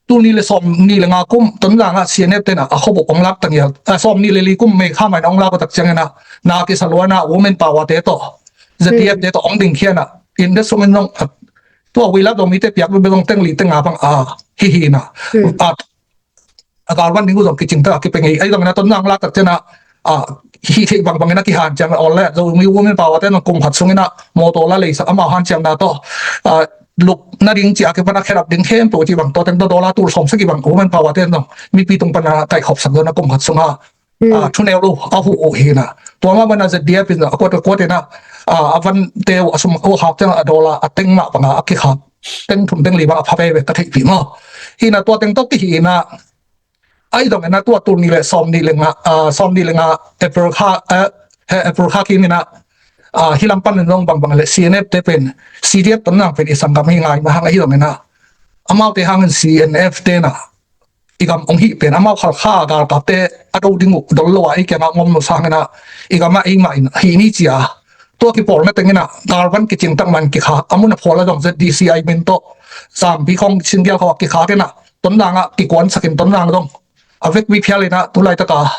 tul nih le sawm nih le nga kum Tonzang ah C N F te inah a khuabuk hong lak tangial sawm nih le li kum May kha mah inah hong lak uh tak ciang inah na kisa luan ah Women Power te tawh Z D F te tawh hong ding khian ah in the sum in zong tua We Love Zomi te piak bebe zong teng li teng nga bang a hi hi inah a galvan ding uh zong kicing tak a kipia ngei. Ahi zong inah Tonzang lak tak ciang inah hih theih bangbang inah kihanciam awl le Zomi Women Power te inah kum khat sung inah mawtaw la leisak amau hanciamna tawh luk nading ci a kipan a khedap ding khempeuh ci bang tua teng tawh dollar tul sawm sagih bang Women Power te inah mipi tung pan a kaihkhopsak zong inah kum khat sungah thuneu lo a huh uh hi inah tua mah bang inah Z D F in a kuat a kuat inah a vante uh a sum uh khak ciang a dollar a teng mah bang a kikhak teng thum teng li bang a pha veve ka theihpih maw. Hi inah tua teng tawh kihih inah ahi zong inah tua tul nih le sawm nih le nga sawm nih le nga April kha April kha kim inah hih lam pan in zong bangbang le C N F te pen C D F Tonzang pen i sanggam hi ngai mah hang ahi zong inah amaute hangin C N F te inah i gam hong hih pen amau Halkha galkapte a do ding uh dol lo a ei kiangah ngom lo sang inah i gamah eimah in hih ni ci a tua kipawlna teng inah galvan kicing tak man kikhak a mun a phual a zong Z D C I min tawh Zampi khawng Singial khawng a kikhak inah Tonzang ah kikuansak in Tonzang zong a vekpi phial inah tu laitaka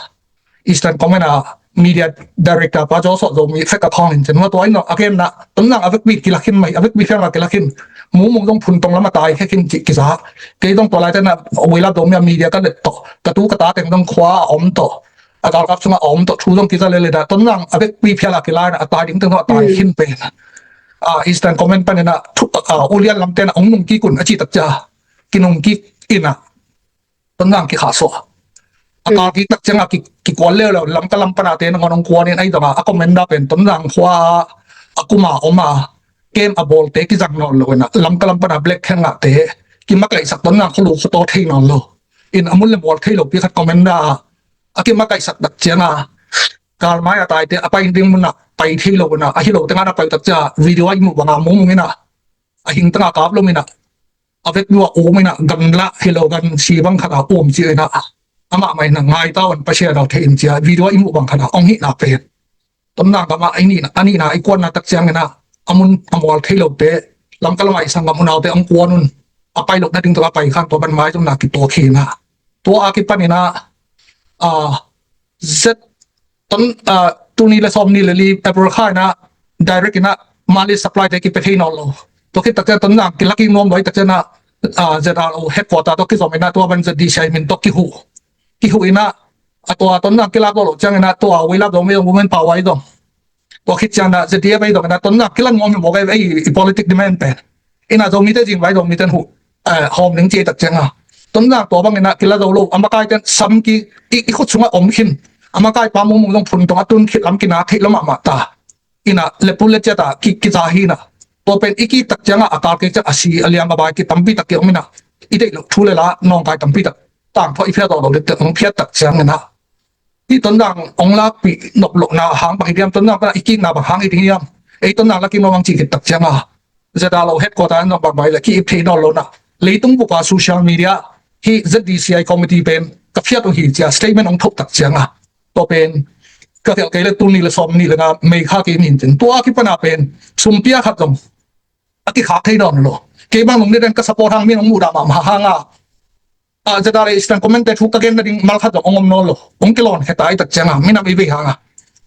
Eastern Command a media director pa Joshua Zomi fek a khawng in cen maw tua in a genna Tonzang a vekpi kilak khin mai a vekpi phial mah kilak khin Mumung zong phun tong lam a tai khe khin cih kiza kei zong tua laitena We Love Zomi a media ka let tawh ka tu ka ta teng zong khua a om tawh a galkap sungah a om tawh thu zong kiza lele dah Tonzang a vekpi phial a kila inah a tai ding teng zong a tai khin pen a Eastern Command pan inah ulian lamte inah hong nung kik un a cih tak cia kinung kik inah Tonzang kikhahsuah a kal kik tak ciangah kikual leuleu Lamka lam pana te nangawn hong kuan in ahi zongah a commander pen Tonzang khua a kum a om a kem a bawlte kizang nawn lo inah Lamka lam pana black khen ngahte kimakaihsak, Tonzang khualu khuataw thei nawn lo. In a mun le mual thei lo pi khat comment dah a, a kimakaihsak tak cianga, galmai a taite a pai ding munah pai thei lo unah, a hi lo tengah na pai tak cia video a i muh banga mumung inah, a hing tengah kap lo minah, a veknu a um inah, gan lah hi lo, gan si bang khat a um ci inah, amah mah inah ngai ta un, Pasian a dal thei in cia video a i muh bang khat a ong hihna pen. Tonzang gamah a nihna, a nihna i kuanna tak cianginah, a mun a mual thei lote, Lamka lamah i sanggam unaute ong kuan un, a pai loh nading tawh a pai khan tua ban maizumna kituak hi inah. Tua a kipaninah, a, Z, ton, a, tul nih le sawm nih le li April kha inah direct inah Mali supply te kipia thei nawn lo. Tua khit tak ciang Tonzang kilaki nuam lo hi tak cianginah, a, Z R O headquarter tawh kizom inah tua ban Z D C I min tawh kihuh. Kihuh inah, a tua Tonzang kilak lo lo cianginah tua We Love Zomi Women Power i dong. Tua khit cianginah Z D F a i dong inah Tonzang kilan nuam hi mawk a, i politic demand pen. Inah Zomite zing vai Zomite in huh, eh, hawm ning ci tak cianga. Tonzang tua bang inah kila zo lo, a makaite sam ki, i, i khut sungah om khin. A makai pa mumung zong phun tong a tun khit lam kina theih lo mahmah ta. Inah le pul le ciat a ki, kiza hi inah. Tua pen i ki tak ciangah a kal kei ciang a si a liam a bai ki tampi tak ki om inah. I deih loh thu le la nawngkai tampi tak tangthuah i phiat awh lo le ong phiat tak cianginah, i Tonzang ong lakpih nop lohna hang bang hi diam, Tonzang tana i kikna bang hang hi ding hiam? Ei Tonzang lakin nuam ang cih khit tak cianga Z R O headquarter in zong bang bai le ki-ip thei nawn lo inah, leitung bupa social media hi Z D C I committee pen ka phiat uh hi cia statement ong thoh tak cianga, tua pen ka khialh kei le tul nih le sawm nih le nga May kha kei nin cin, tua a kipana pen sumpia khat zong a kikhak thei nawn lo. Kei bang nung niden ka support hang min ong muhdah mahmah hanga, a, Z R A Eastern Command te thu ka gen nading mal khat zong ong om nawn lo. Ong kilawn kheta i tak cianga minam i vei hanga.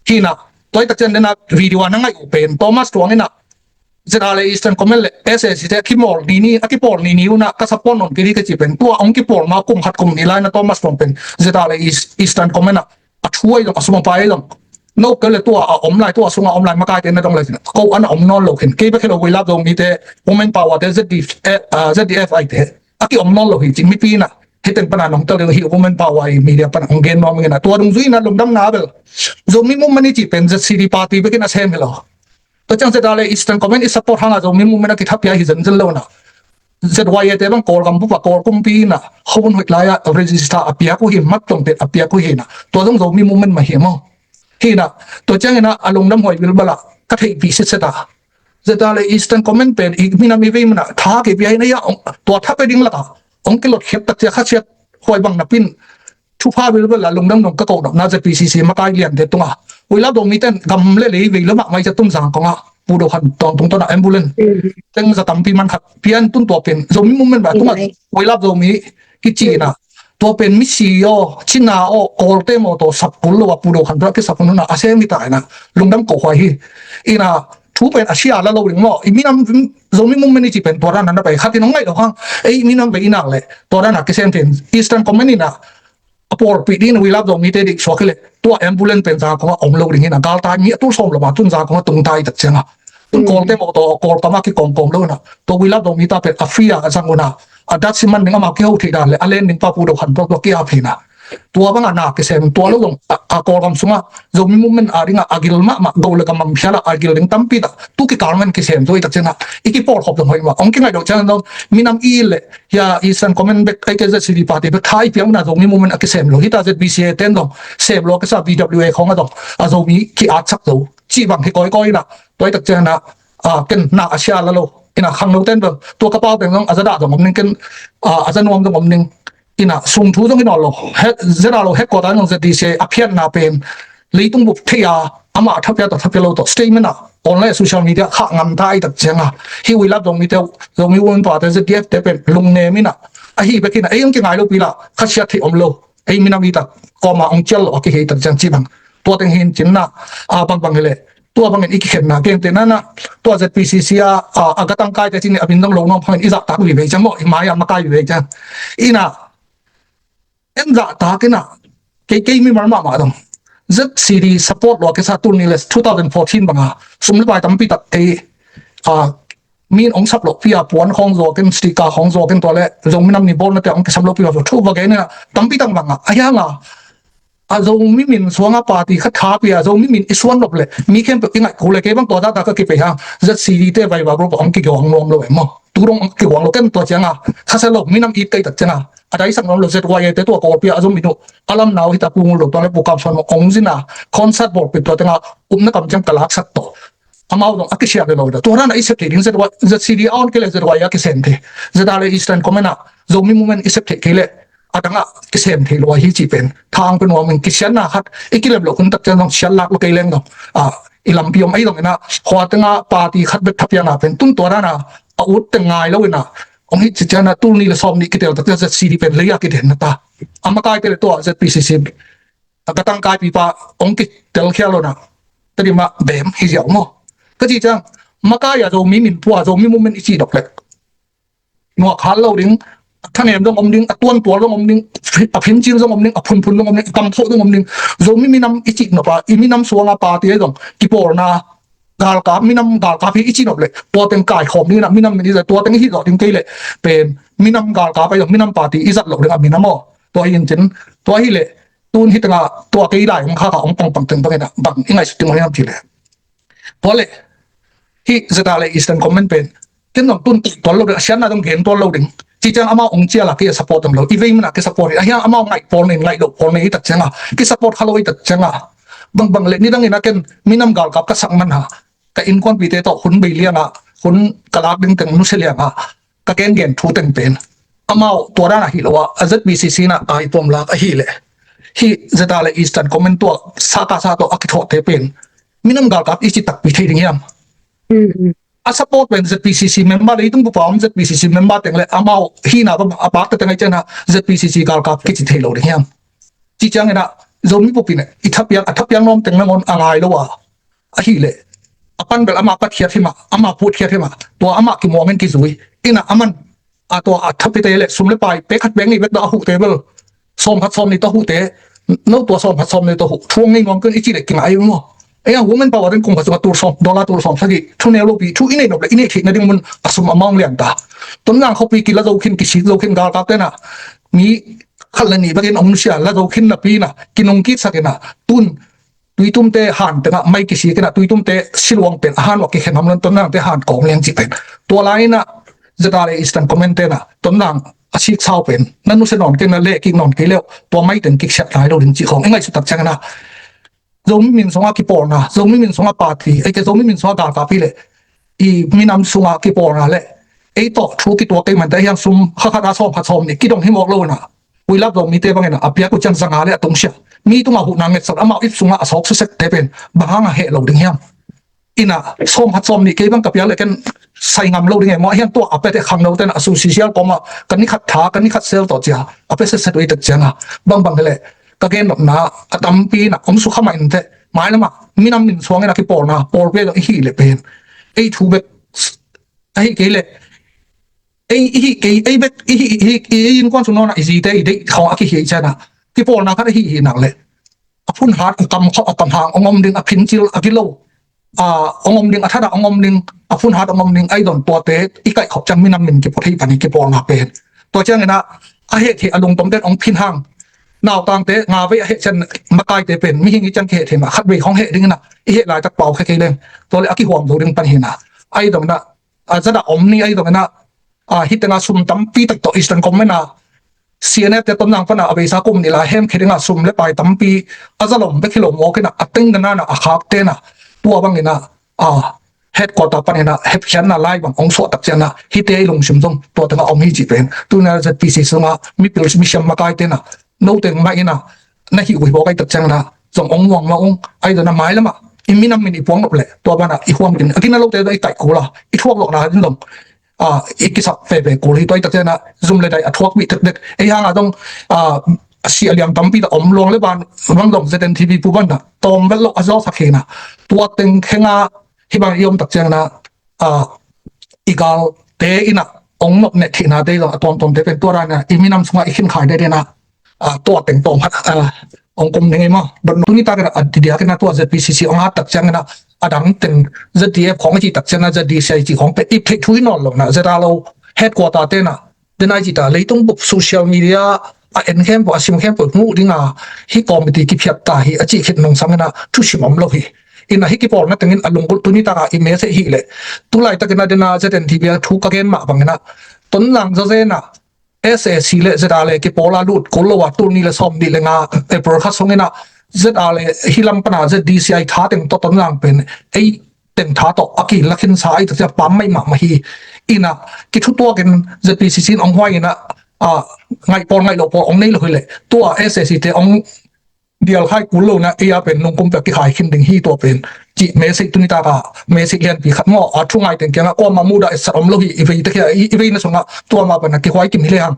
Hi inah, tua i tak ciang dena video a na ngaih uh pen Thomas Tuang inah Z R A Eastern Command le S A C te a kimawl ni ni, a kipawl ni ni unah ka support nawn kei hi ka ci pen tua ong kipawl ma kum khat kum ni lai inah Thomas Tuang pen Z R A East, Eastern Command ah a thu a i zong, a sum a pai a i zong, no kei le tua a om lai, tua sunga om lai makaite na dong lai cin ko ana om nawn lo khin. Kei bek hi lo, We Love Zomite, Women Power te, Z D F, eh, ah, Z D F I te a ki om nawn lo hi cin, mipi inah hih teng pana nong tel ding hi, Women Power i media pana hong gen nuam ing inah, tua dungzui inah lungdamna bel Zomi Movement i cih pen Z C D party bekin a sem hi lo. Tua ciang Z R A Eastern Command i support hanga Zomi Movement a kithapiak hi zenzen lo inah, Z Y A te bang Kawlgam bupa Kawl kumpi inah hobun hoih lai-ah register a piak uh hi, mat tongte a piak uh hi inah, tua zong Zomi Movement mah hi maw? Hi inah, tua cianginah a lungdam huai bilbalah ka theihpih sitset a, Z R A Eastern Command pen i minam i vei manah tha kei pia hi inah, tua tha pe ding lakah ong kilot khiat tak cia khasiat huai bang napin thupha bilbel a lungdam dong ka koh nopna Z P C C makai liante tungah, We Love Zomite in gam le lei vei lo mahmah i cia tun Zangkong ah Pu Do Khan tawntung tawna ambulance teng za tampi man khat pian tun tua pen Zomi Movement bah tungah We Love Zomi kici inah, tua pen misi aw, cina aw, Kawlte mawtaw sap kul lo a Pu Do Khan tawh a kisap hun hunah a sem hi ta inah, lungdam koh huai hi. Inah thu pen a sia la lo ding maw, i minam Zomi Movement i cih pen tua dana na pai khat in hong ngaih lo hang, ei minam vei inah le tua dana kisem thei in Eastern Command inah a pawlpih ding inah We Love Zomite dih suak hi leh tua ambulance pen Zangkong ah om lo ding hi inah, galtai mi a tul sawm lo ma tun Zangkong ah tung ta i tak ciangah, tun Kawlte mawtaw Kawlkam ah kikawmkawm lo inah, tua We Love Zomite pen a free a zang unah, a datsi man ding amah kiho theih dan le a len ding pa Pu Do Khan tawh tua ki-ap hi inah, tua bangah na kisem, tua lo zong a, a Kawlgam sungah Zomi Movement a dingah a gil mahmah, go le gamam phialah a gil ding tampi tak tu kikal man kisem zo i tak ciangah, i kipawlkhop zong hoih mah, ong kingaih loh ciang zong minam i leh hia Eastern Command bek, A K Z C D party bek tha i piak unah Zomi Movement a kisem lo. Hita Z B C A ten zong sem lo a kisa, B W A khawng a zong a Zomi ki-atsak zo cih bang hi kawikawi inah, tua i tak ciang inah, a, ken na a sia la lo inah, khangno ten bel tua ka pau teng zong a zadah zong om ning, ken, a, a zanuam zong om ning inah, sung thu zong hi nawn lo. Z R O headquarter zong Z D C A a phiatna pen leitung bup thei a, amah a thapia tawh thapia lo tawh statement ah, online, social media khah ngam ta i tak ciangah, hih We Love Zomite, Zomi Women Power te, Z D F te pen lungnem inah, ahi bek inah ei ong kingai lopi lah khasiat theih om lo. Ei minam i tak kawma ong cial lo a kihei tak ciang cih bang. Tua teng hi in cin inah, a, bangbang hi leh tua bangin i kikhenna kengte nanah, tua Z P C C a, a, a gatangkaite cin a min dong lo nuam phangin i zahtak vivei ciang maw, i mai-a makai vivei ciang. Inah, en zahtak inah, kei, kei mimal mahmah dong Z C D support lo a kisa tul nih le two thousand fourteen banga sum le pai tampi tak ei, a, min ong sap loh pi a, puan khawng zuak in, sticker khawng zuak in, tua le Zomi Nam Ni bawlna te ong kisam loh pi a, thu va gen inah tampi tak bangah, a hianga a Zomi min suanga party khat tha pia, Zomi min i suan nop le mi khempeuh i ngaih kul le, kei bang tua zahtak ka kipei hang Z C D te Viber group ah ong kigawng nuam lo em maw? Tu dong kihuang lo ken tua cianga, khasia lo, minam it kei tak cianga, a daisak nuam lo Z Y A te tua Kawlpi a zom in uh, a lam nau hita Pu Ngul lo tua le Pu Kam Suan ong zina, concert bawl pit tua tenga, upna kam ciang ka laksak tawh. Amau dong a kisiam le lo da. Tua rana i sep thei ding Z Y, Z C D a on kei le Z Y A kisem thei. Z R A Eastern Command a, Zomi Movement i sep thei kei le, a danga kisem thei lo hi ci pen. Thang pen nuam in kisianna khat, i kilem lo hun tak ciang dong siat lak lo kei leng dong. A, i lampi om ei dong ina, khua tenga party khat bet thapiana pen, tun tua rana, a ut teng ngai lo ina, ong hi ci ciana tul ni le sawm ni kitel tak ciang Z C D pen leia kiden na ta. A makai te le tua Z P C C, a ka tangkai pipa, ong kitel khia lo na. Tadi ma bem hi ziau mo. Ka ci ciang, makai a Zomi min pua, Zomi Movement i ci dok le. Nuak hal lo ding, a thanem dong om ding, a tuan tual dong om ding, a phincil dong om ding, a phunphun dong om ding, a kampho dong om ding. Zomi minam i ci nop a, i minam suanga party dong, kipawlna, galkap, minam galkap hi i ci nop le, tua teng kai khawm ding na, minam min i zat, tua teng i hi zawh ding kei le, pen, minam galkap ai dong, minam party i zat lo ding a minam aw. Tua hi in cin, tua hi le, tun hi tenga, tua kei lai, ong kha kha, ong pang pang teng bang ina, bang, i ngaisut ding ong hiam ci le. Tua le, hi Z R A Eastern Command pen, ken dong tun tual lo ding, a sianna dong gen tual lo ding. Ci ciang amau ong cial a kei a support dong lo, i vei mana kei support hi, a hiang amau ngai pawl nei, ngai lo pawl nei i tak cianga, kei support kha lo i tak cianga. Bang bang le, ni dang ina ken minam galkap ka sak man ha. Ka innkuanpite tawh hun bei lianga, hun ka lak ding teng nusia lianga, ka gen gen thu teng pen. Amau tua dana hi lo a, a Z P C C na ai pom lak ahi le. Hi Z R A Eastern Command tua, sa ka sa tawh a kithawhte pen. Minam galkap i ci takpi thei ding hiam. A support pen Z P C C member, leitung bupa om Z P C C member teng le amau hina ba a pakte teng ai ciana Z P C C galkap kici thei lo ding hiam. Ci ciang ina Zomi bupi ne i thapiang, a thapiang nuam teng nangon a ngai lo a. Ahi le. A pan bel ama pat khiat hima, ama put khiat hima. Tua ama kimuang in kizui. Ina aman a tua a thapite le sum le pai, pek khat pek ni bek da a hute bel. Sawm khat sawm ni ta hute, no tua sawm khat sawm ni ta hu, thuang ngei nuam ken i ci le kingai mo. Ei a woman power in kum khat sunga tul sawm, dollar tul sawm sagih, thu neu lo pi, thu i nei nop le, i nei theihna ding mun a sum a mawng lian ta. Tonzang khuapi kila zo khin, kisik zo khin galkap tena, mi khat le nih bekin ong nusia, la zo khin na pi na, kinung kit sak ina, tun, tuitumte han tena, mai kisik ina, tuitumte siluang pen, a han wak kikhen ham lon Tonzangte han kawng liang ci pen. Tua lai ina, Z R A Eastern Command tena, Tonzang, a sik sau pen, na nusia nawn kei na leh kik nawn kei leuh, tua maiten kik siat lai lo ding cih khawng, i ngaihsut tak ciang ina. Zomi min sunga kipawlna, Zomi min sunga party, ei ke Zomi min sunga galkap hi le, i minam sunga kipawlna le, ei tawh thu kituak kei mante hiang sum, kha khat a sawm khat sawm ni, kidong hi mawk lo ina. Puilap Zomite bang ina, a piak uh ciang zanga le a tungsia. Mi tunga huhna ngetsat, amau ip sunga a sawk susekte pen, bang hanga heh lo ding hiam. Ina, sawm khat sawm nih kei bang ka piak le ken sai ngam lo ding e maw, a hiang tua a pete khangno tena a su sisial koma, ka ni khat tha, ka ni khat sel tawh cia, a pe setset uh i tak cianga, bang bang hele, ka gen nopna, a tampi na, om su kha mah in te, mai lama, minam min suang ina kipawlna, pawl pe dong i hi le pen. Ei thu bek, ahi kei le, ei, i hi kei, ei bek, i hi, i hi, i innkuan sung nawna, i zite, i deih khawng a kihi ciana, kipawlna khat a hi hi nak le. A phun hat, a kam khawh, a kam hang, ong om ding, a phincil, a gilo, a, ong om ding, a thada, ong om ding, a phun hat, ong om ding, ai don tuate, i kaih khawh ciang minam min kipo thei pani, kipawlna pen. Tua ciang ina, a heh thei, a lungtom ten, ong phin hang. Nautangte, nga vei a heh cian, makaite pen, mihing i cian kiheh thei ma, khat vei hong heh ding ina, i heh laitak pau khe kei leng. Tua le, a kihuam zo ding pan hi na. Ai don ina, a zada om ni ai dong ina, a, hitenga sum tampi tak tawh Eastern Command a, C N F te Tonzang pana a beisa kum ni la hem khe dinga sum le pai tampi, a zalom bek hi lo mawk ina, a teng dana na a khak tena, tua bang ina, a, headquarter pan ina, hepkhiatna lai bang ong suah tak ciana, hite i lungsim zong, tua tenga om hi ci pen, tuna Z P C sunga, mipil, misiam makai tena, no teng ma ina, na hi ui bawk ai tak ciang na, zong ong muang ma ung, ai dona mai lama, i minam min i puang nop le, tua bana, i huam kin, a kina lo te i taih kula, i thuak lok na din zong, a, i kisap pe pe kul hi tua i tak ciang na, zum le dai a thuak mi tek tek, ei hanga zong, a, a si a liam tampi ta om luang le ban, bang zong Z N T V pu ban na, tawm vel lo a zaw sak hi na, tua teng khenga, hi bang i om tak ciang na, a, i gal te ina, ong nop ne thina te zong, a tuam tuam te pen tua rana, i minam sunga i khin khai te na, a, tua teng tawm khat, a, ong kum ning i maw. Don tuni tak ina, a, ti diak ina tua Z P C C ong hat tak ciang ina, a dang teng Z D F khawng a ci tak ciang ina, Z D C I ci khawng pe, i phei thui nawn lo na, Z R lo, headquarter te na, den ai ci ta, leitung bup social media, a en khempeuh, a sim khempeuh, hmuh dinga, hi committee kiphiat ta hi, a ci khit nong sang ina, thusim om lo hi. Ina hih kipawlna tengin a lunggulh tuni taka i message hileh, tulaitakin a dena Z N T V a thu ka gen mah bangina Tonzang zawzena S A C le Z R le kipawl a lut kul lo a, tul nih le sawm nih le nga April kha sungina Z R le hih lam pana Z D C I tha teng tawh Tonzang pen ei teng tha tawh a kilakhinsa ai takcia pam mai mahmah hi. Ina kithutuakin Z P C C in ong huai ina a, ngaih pawl ngaih loh pawl ong nei lo hileh tua S A C te ong dial khai kul lo na ei a pen nungkum pek kikhai khin ding hi tua pen cih message tuni taka message lianpi khat maw. A thu ngai teng kiangah kuamah mudah etsat om lo hi. I vei te khia i veina sungah tua mah pana kihuai kim hi le hang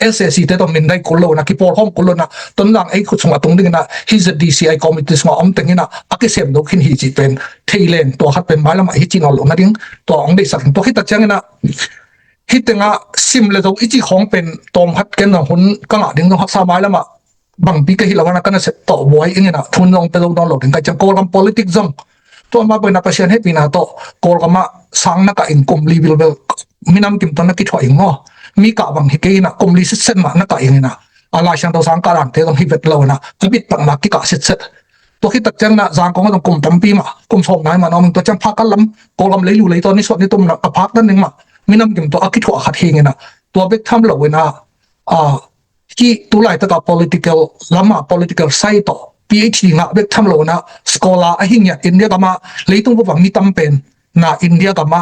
S A C te tawh min dai kul lo na kipawl khawm kul lo na Tonzang ei khut sungah tung dingina hih Z D C I committee sungah om tengina a kisem do khin hi cih pen thei leng tua khat pen mailamah hi cih nawn lo nading tua ong deihsak in tua khit tak ciangina hih tengah sim le zo i cih khawng pen tawm khat ken zong hun ka ngah ding zong haksa mailamah bangpi ka hi lo hana ka nasep tawh buai ingina thun zong pe zo dawn lo ding kai ciang Kawlgam politik zong tua ma boina Pasian hehpihna tawh Kawlgam ah sang na kah ing kum li bilbel minam kim tawh na kithuah ing maw? Mi kah bang hi kei ina kum li sitset mah na kah ing ina a Lai Siangtho sang kah dante zong hi vet lo ina a bit pakna kikah sitset. Tua khit tak ciang na Zangkong zong kum tampi mah kum sawm nai mah na om tua ciang phak kal lam Kawlgam leilu lei tawh ni suat ni tum na a phak dan ding mah minam kim tawh a kithuah khat hi ing ina tua bek tham lo ina a hih tulaitaka political lama political side tawh P H D ngah bek tham lo na scholar ahi ngiat India gama leitung vava mi tam pen na India gama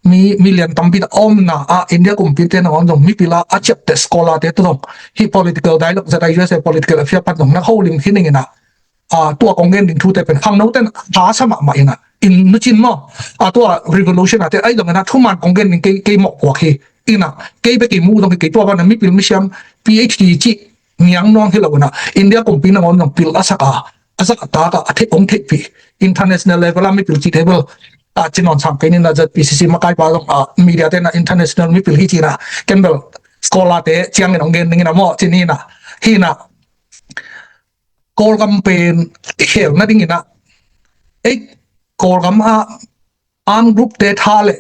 mi million tampi ta om na a India kumpi te na on zong mipila a ciapte scholar te tu zong hih political dialogue Z I U S A political affair pan zong na holim hi ning ina a tua kong gen ding thute pen khangno ten tha sa mahmah ina in nucin maw a tua revolution a te ai zong ina thuman kong gen ding kei kei mawh kuak hi ina kei bek i mu zong hi kei tua bana mipil misiam P H D cih niang nuang hi lo ina India kumpi nangawn zong pil a sak a a zak a tak a a theih ong theihpih international level a mipil cih te bel a cinawn sang kei nina Z P C C makaipa zong a media te na international mipil hi cina ken bel scholar te ciangin ong gen ding ina maw cin ina hi ina Kawlgam pen khel nading ina ei Kawlgam a arm group te tha le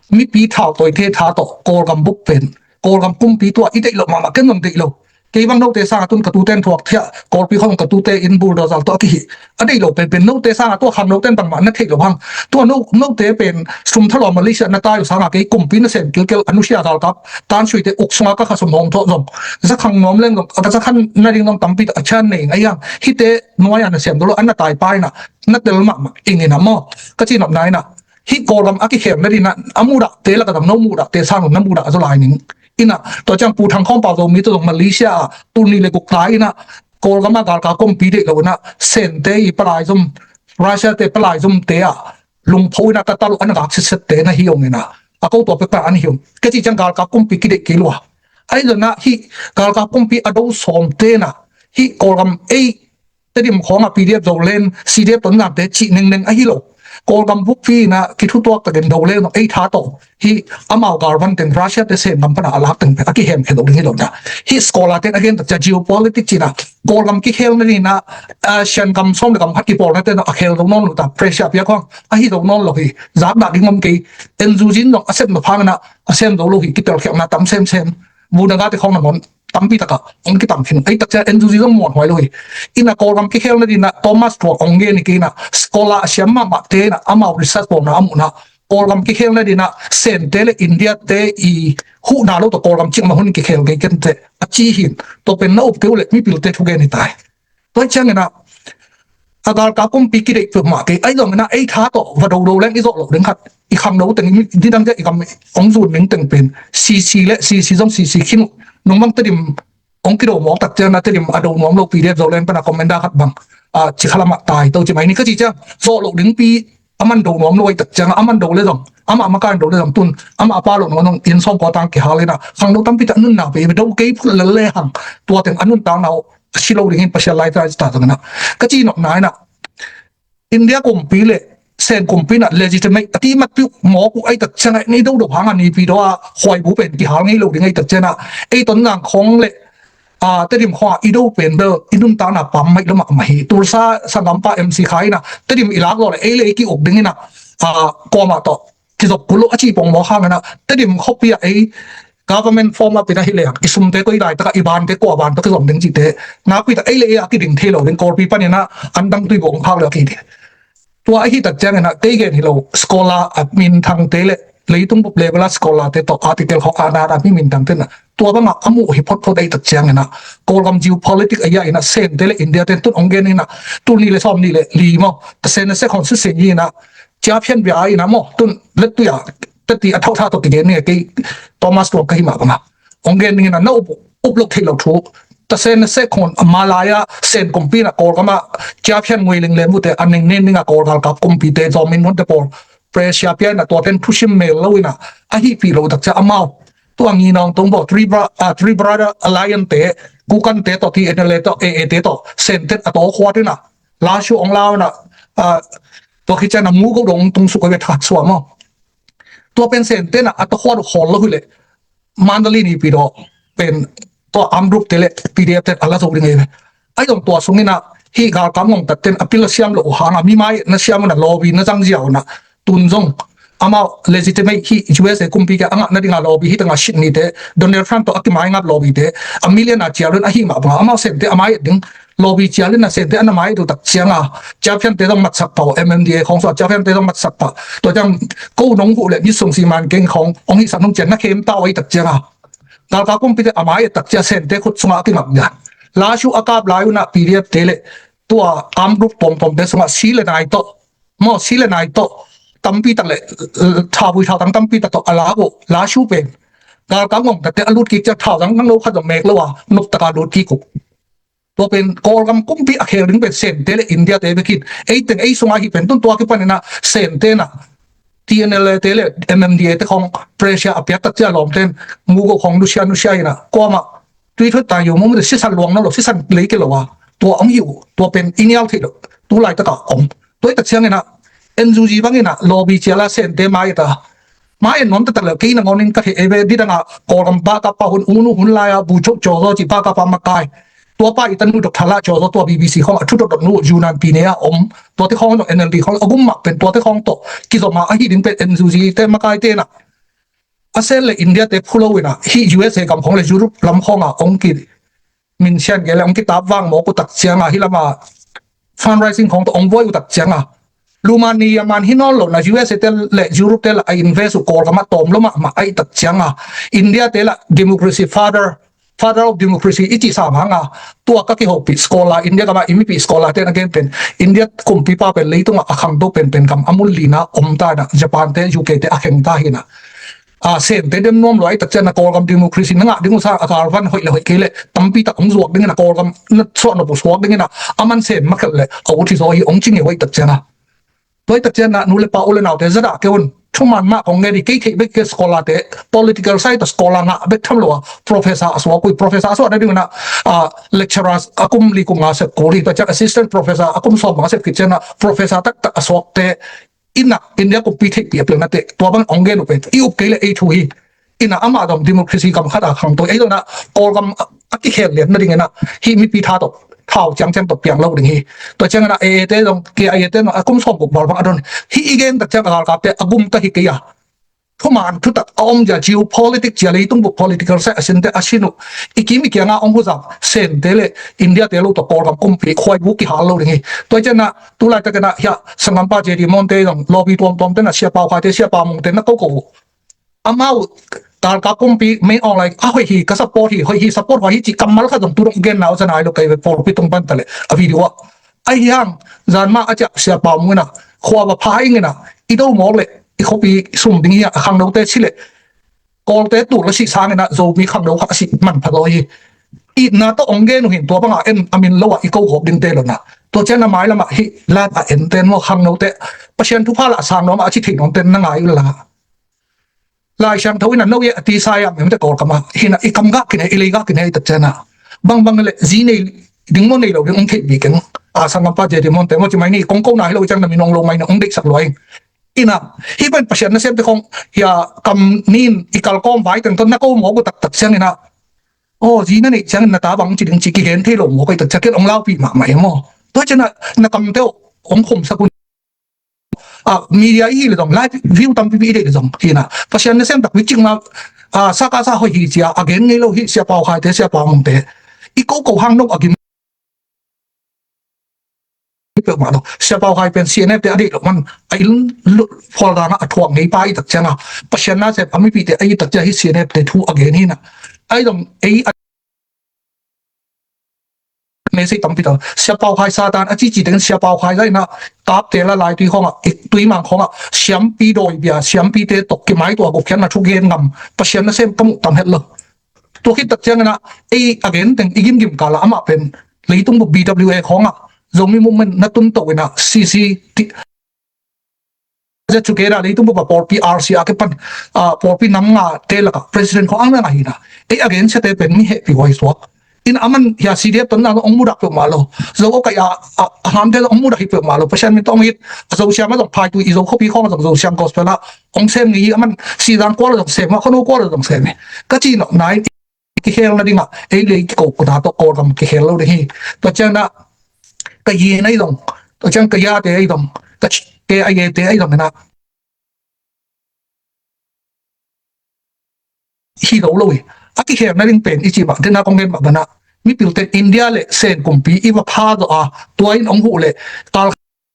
mipi thau toi te tha tawh Kawlgam buk pen Kawlgam kumpi tua i deih lo mahmah ken zong deih lo. Kei bang note sanga tun ka tuten thuak thiah Kawlpi khong ka tute in bulldozer tawh a kihi a deih lo penpen note sanga tua kham noten bangmah na theih lo hang tua no note pen sum thalawm Malaysia na tai uh sanga kei kumpi na sem kilkel a nusia galkap tansuite uk sunga ka khasum hawm thawh zong zakhang nuam leng zong a ka zakhan nading zong tampi tak a chan nei ing a iang hite nuai a na sem dolo a na tai paina na tel mahmah ing ina maw ka ci nopna ina hih Kawlgam a kikhel nadina a muhdahte laka dang no muhdahte sang na muhdah zaw lai ning ina tua ciang Pu Thang Khawm Pau Zomi tawh zong Malaysia a tul nih le guk ta ina Kawlgam a galkap kumpi deih lo ina Sente i palai zom Russia te palai zomte a lungpho ina ka tal uh ana gak setsette na hi ong ina a ko tua pekpa an hi ong ka ci ciang galkap kumpi kideih kei lua ai zona hih galkap kumpi a do sawmte na hih Kawlgam ei Tedim khawngah P D F Zoland C D F Tonzangte cih nengneng ahi lo. Kawlgam bukpi ina kithutuak takin Zoland ei tha tawh hih amau galvan teng Russia te sem gam pana a lak teng pen a kihemkhia lo ding hi lo na. Hih scholar ten a gen tak cia geopolitics cina Kawlgam kikhel nadina Asian gam sawm le gam khat kipawlna ten a khel zo nawn lo ta pressure piak khawng ahi zo nawn lo hi. Zak dah ding om kei N U G in zong a sem na phang ina a sem zo lo hi kipelkhiakna tam semsem. Vunagate khawng na nawn tampi taka ong kitam khin ei takcia N U G zong muan huai lo hi. Ina Kawlgam kikhel nadina Thomas Tuak ong gen hi kei ina scholar a siam mahmah te ina amau research bawlna a muhna Kawlgam kikhel nadina Sente le India te i huhna lo tawh Kawlgam cikmah hun kikhel kei kente a ci hin tua pen na up keu le mipilte thugen hi tai. Tua ciangina a galkap kumpi kideih peuhmah kei ai zongina ei tha tawh va dodo leng i zawh loh ding khat i khangno teng nidang zia i gam ong zun ning teng pen C C le C C zong C C khin uh nungbang Tedim ong kido mawk tak ciangna Tedim a do nuam lo P D F Zoland pana commander khat bang a cikhalamah tai to ci mai ni ka ci ciang zawh loh dingpi a man do nuam lo ai tak cianga a man do le zong amah makain do le zong tun amah a pa loh nuam zong inn sawm kua tang kihal ina khangno tampi tak nunna pe do kei phut lel le hang tua teng a nuntakna uh a si lo dingin Pasian lai ta zita zongina ka ci nopna ina India kumpi le Sen kumpi na legitimate a ti mat piu mawk uh ai tak cianga ni do do hanga nipi do a huai bu pen kihal ngei lo ding ai tak ciana ei Tonzang khawng le a Tedim khawng a i do pen bel i nuntakna pam mai lo mahmah hi. Tulsa sanggampa M C Khai ina Tedim i lak lo le ei le ei ki uk ding ina a kuamah tawh kizop kul lo a ci pongmawk hang ina Tedim khuapi a ei government form a pina hi leng i sumte koi lai taka i bante kua ban tawh kizom ding cihte nakpi tak ei le ei a kiding thei lo ding Kawlpi panina an dang tui bawng khak le a ki ding Tua ahi tak ciangin ah, kei gen hi lo, scholar a minthangte le leitung bup level a scholar te tawh article khawng a na na mi minthangte na, tua banga a muh hi photphot ahi tak ciangin ah, Kawlgam geopolitic a ia in ah, Sente le India te tun ong gen in ah, tul nih le sawm nih le li maw, ta Sen na se khon su se ni in ah, cia phian bia in ah maw, tun let tu ya, tati a thau tha tawh kigen ni kei Thomas Tuang ka hi mah banga ong gen dingin a na up, up lok thei lo thu. Ta Sen na se khon a Malaya Sen kumpi na Kawlgam a cia phian ngui ling lem vute a neng nen ding a Kawlgal kap kumpi te zawmin hun te pawl pressure pia in a tua ten thusim mel lo in a ahi pi lo tak cia amau. Tua ngi nong tong bo Three Bro-, ah, Three Brother Alliance te, Kukan te tawh, T N L A tawh, A A te tawh, Sen ten a taw khuat in a. Lashu ong lau in a, ah, tua khi cian a mu ko dong tung suk ko ve that suam aw. Tua pen Sen ten a, a taw khuat uh khawl lo hi le. Mandalay ni pi daw pen tua armed group te le P D F te a la zo ding ei ve. Ai dong tua sungin a hi galkam ngongtat ten a pil a siam lo uh hang a mi mai na siam un a lobby na zang ziau na tun zong amau legitimate hi U S A kumpi ke a ngah na ding a lobby hi tang a Sydney te Donald Trump tawh a kimai ngap lobby te a million a cial un a hi mah bang a amau Sente a mai ding lobby cial in a Sente a na mai tu tak ciang a cia phian te zong matsak pah M M D A khong so a cia phian te zong matsak pah tua ciang ko nong huh le ni sung si man keng khong ong hi sa nong cian na khem tau ai tak ciang a Galkap kumpite a mai a tak cia Sente khut sungah a kingap dia. Lashu a kap lai unah P D F te le tua armed group tuamtuamte sungah si le nai tawh, maw si le nai tawh tampi tak le, eh, thaupui thautang tampi tak tawh a lak uh. Lashu pen galkap ngongtatte a lut kik cia thautang nang lo khat zong mek lo a nop taka lut kik uh. Tua pen Kawlgam kumpi a khel ding pen Sente le India te bek hi. Ei teng ei sungah hi pen tun tua kipanin ah Sente na T N L A te le M M D A te khong pressure a piak tak cia lawmten mu ko khong nusia nusia in ah kuamah tui thut ta yu mu mu te sisan luang no lo sisan lei ke lo a tua ong hi uh tua pen i nial thei lo tu lai taka ong tua i tak ciangin ah N U G bangin ah lobby ciala Sente mai ta mai en nuam taktak le kei na ngonin ka thei ei ve di dang ah Kawlgam pa ka pa hun unu hun lai a bu chok chaw zo ci pa ka pa makai tua pa i tanu dok thala chaw zo tua B B C khong a thu dot dot nu Yunnan pi ne a om tua te khong no N L D khong a gum mak pen tua te khong to kizom a ahi ding pen N U G te makai te na a Sen le India te phulo in ah hi U S A gam khong le Europe lam khong a ong ki min sian gel ong kitap vang mawk uh tak ciang a hi lama fundraising khong to ong buai uh tak ciang a luman ni yaman hi nawn lo na U S A te le Europe te la a invest uh Kawlgam a tawm lo mahmah ahi tak ciang a India te la democracy father, father of democracy i cihsa hang a tua ka kihopih scholar India gam a i mipih scholar te na gen pen India kumpipa pen leitungah a khangto penpen gam a mun lina om ta na Japan te U K te a kheng ta hi na a Sente dem nuam luai tak cian a Kawlgam democracy na ngah ding uh sa a galvan hoih le hoih kei le tampi tak ong zuak dingin a Kawlgam na suah nop uh suak dingin a a man Sen makhelh le a ut hi zaw hi ong cing hi hoih tak cian a tuai tak cian a nu le pa u le naute zadah kei un thuman mah kong nge di kei theih bek ke scholar te political side ta scholar ngah bek tham lo a professor a suak ui professor a suah na ding un a lecturer a kum li kum nga sep kul hi tak cian assistant professor a kum sawm nga sep khit cian a professor taktak a suak te Inah India kumpi theihpih a pianna teh tua bang ong gen uh pen i up kei le ei thu hi. Inah amah dong democracy gam khat a khangto ei dong ah Kawlgam a kikhel lian na ding inah hi mipi tha tawh thau ciangciang tawh piang lo ding hi. Tua ciang inah A A te dong K I A te dong a kum sawm guk val bang a don hi i gen tak ciang a galkapte a gum ta hi kei a thuman thutak a om zia geopolitic zia leitung buk political side a sinte a sin uh i kim i kianga ong huzap Sente le India te lo tawh Kawlgam kumpi khuai buk kihal lo ding hi. Tua ciang inah tulai tak inah hia sanggampa J D Mon te dong lobby tuamtuam te na Sia Pau Khai te Sia Pau Mung te na ko ko uh amau galkap kumpi main online a hoih hi ka support hi hoih hi support hoih hi ci kammal khat zong tu dong gen nau zanai lo kai ve pawlpi tung pan ta le a video ah a hiang zan ma a ciah Sia Pau Mung inah khua va pha ing inah i do mawk le i khuapi sum ding hi a khangnote si le Kawlte tul a si sang inah Zomi khangno kha a si man pha daw hi. Itna tawh ong gen uh hin tua banga en a min lo ah i ko hawp dingte lo na tua cian a mai lamah hi lat a enten maw khangnote Pasian thupha lah sang nuam a ci thei nawnten na ngai uh la Lai Siangtho inah no ye a tisa ya mem te Kawlkam a hinah i kam gah kine i lei gah kine i tak cian a bangbang le zi nei ding maw nei lo ding ong theih bik eng a sanggampa J D Mon te maw ci mai ni kong ko na hi lo i ciang na min ong lo mai na ong deihsak lua ing. Inah hi pen Pasian na sem te khong hia kam nin i kalkawm vai teng tawh na ko mawk uh taktak ciang inah aw zi na neih ciangin na ta bang ci ding ci kigen thei lo mawk uh i tak ciang ken ong laupi mahmah e maw tua cian inah na kam te ong khumsak un. A media i hih le zong live view tampipi i deih le zong hinah Pasian na sem tak vicing ma a saka sa hoih hi cia a gen ngei lo hi Sia Pau Khai te Sia Pau Mung te i ko ko hang no a gim peuhmah lo. Sia Pau Khai pen C N F te a deih loh man a inn phual dangah a thuak ngei pa i tak ciangah Pasian nasem a mipite a i tak ciang hi C N F te thu a gen hi na. Ai dong ei a message tampi ta. Sia Pau Khai Satan a cici tengin Sia Pau Khai zai na kapte la lai tui khawngah, tui mang khawngah siampi dawibia siampite tawh kimai tua gupkhiatna thu gen ngam Pasian nasem ka muh tam het lo. Tua khit tak ciangin ah ei a gen teng i gimgim kala amah pen leitung bu B W A khawngah Zomi Movement na tun to in ah C C ti zet chu kena leitung bu ba pawlpi R C a kipan pawlpi nam nga te lakah president khawng ang na ngahina. Ei a gen siate pen mi hehpih huai suak in a man hia C D F ton na ong mudak peuhmah lo. Zo o kai a a hamte ong mudak hi peuhmah lo. Pasian min tawh ong it a Zosiam a zong phaitui i Zo khuapi khawng a zong Zosiam gospel ah ong sem ngi a man Sizang kual a zong sem a khono kual a zong sem hi. Ka ci nawh nai kikhel nadingah ei lei kiko kuta tawh Kawlgam kikhel lo ding hi. Tua ciangin ah ka yi nei zong tua ciang ka yate ei zong ka ke a yete ei zong inah hi lo lo hi. A kikhel nading pen i ci mah dena kong gen mah banah mipilte India le Sen kumpi i va pha zawh a tua in ong huh le kal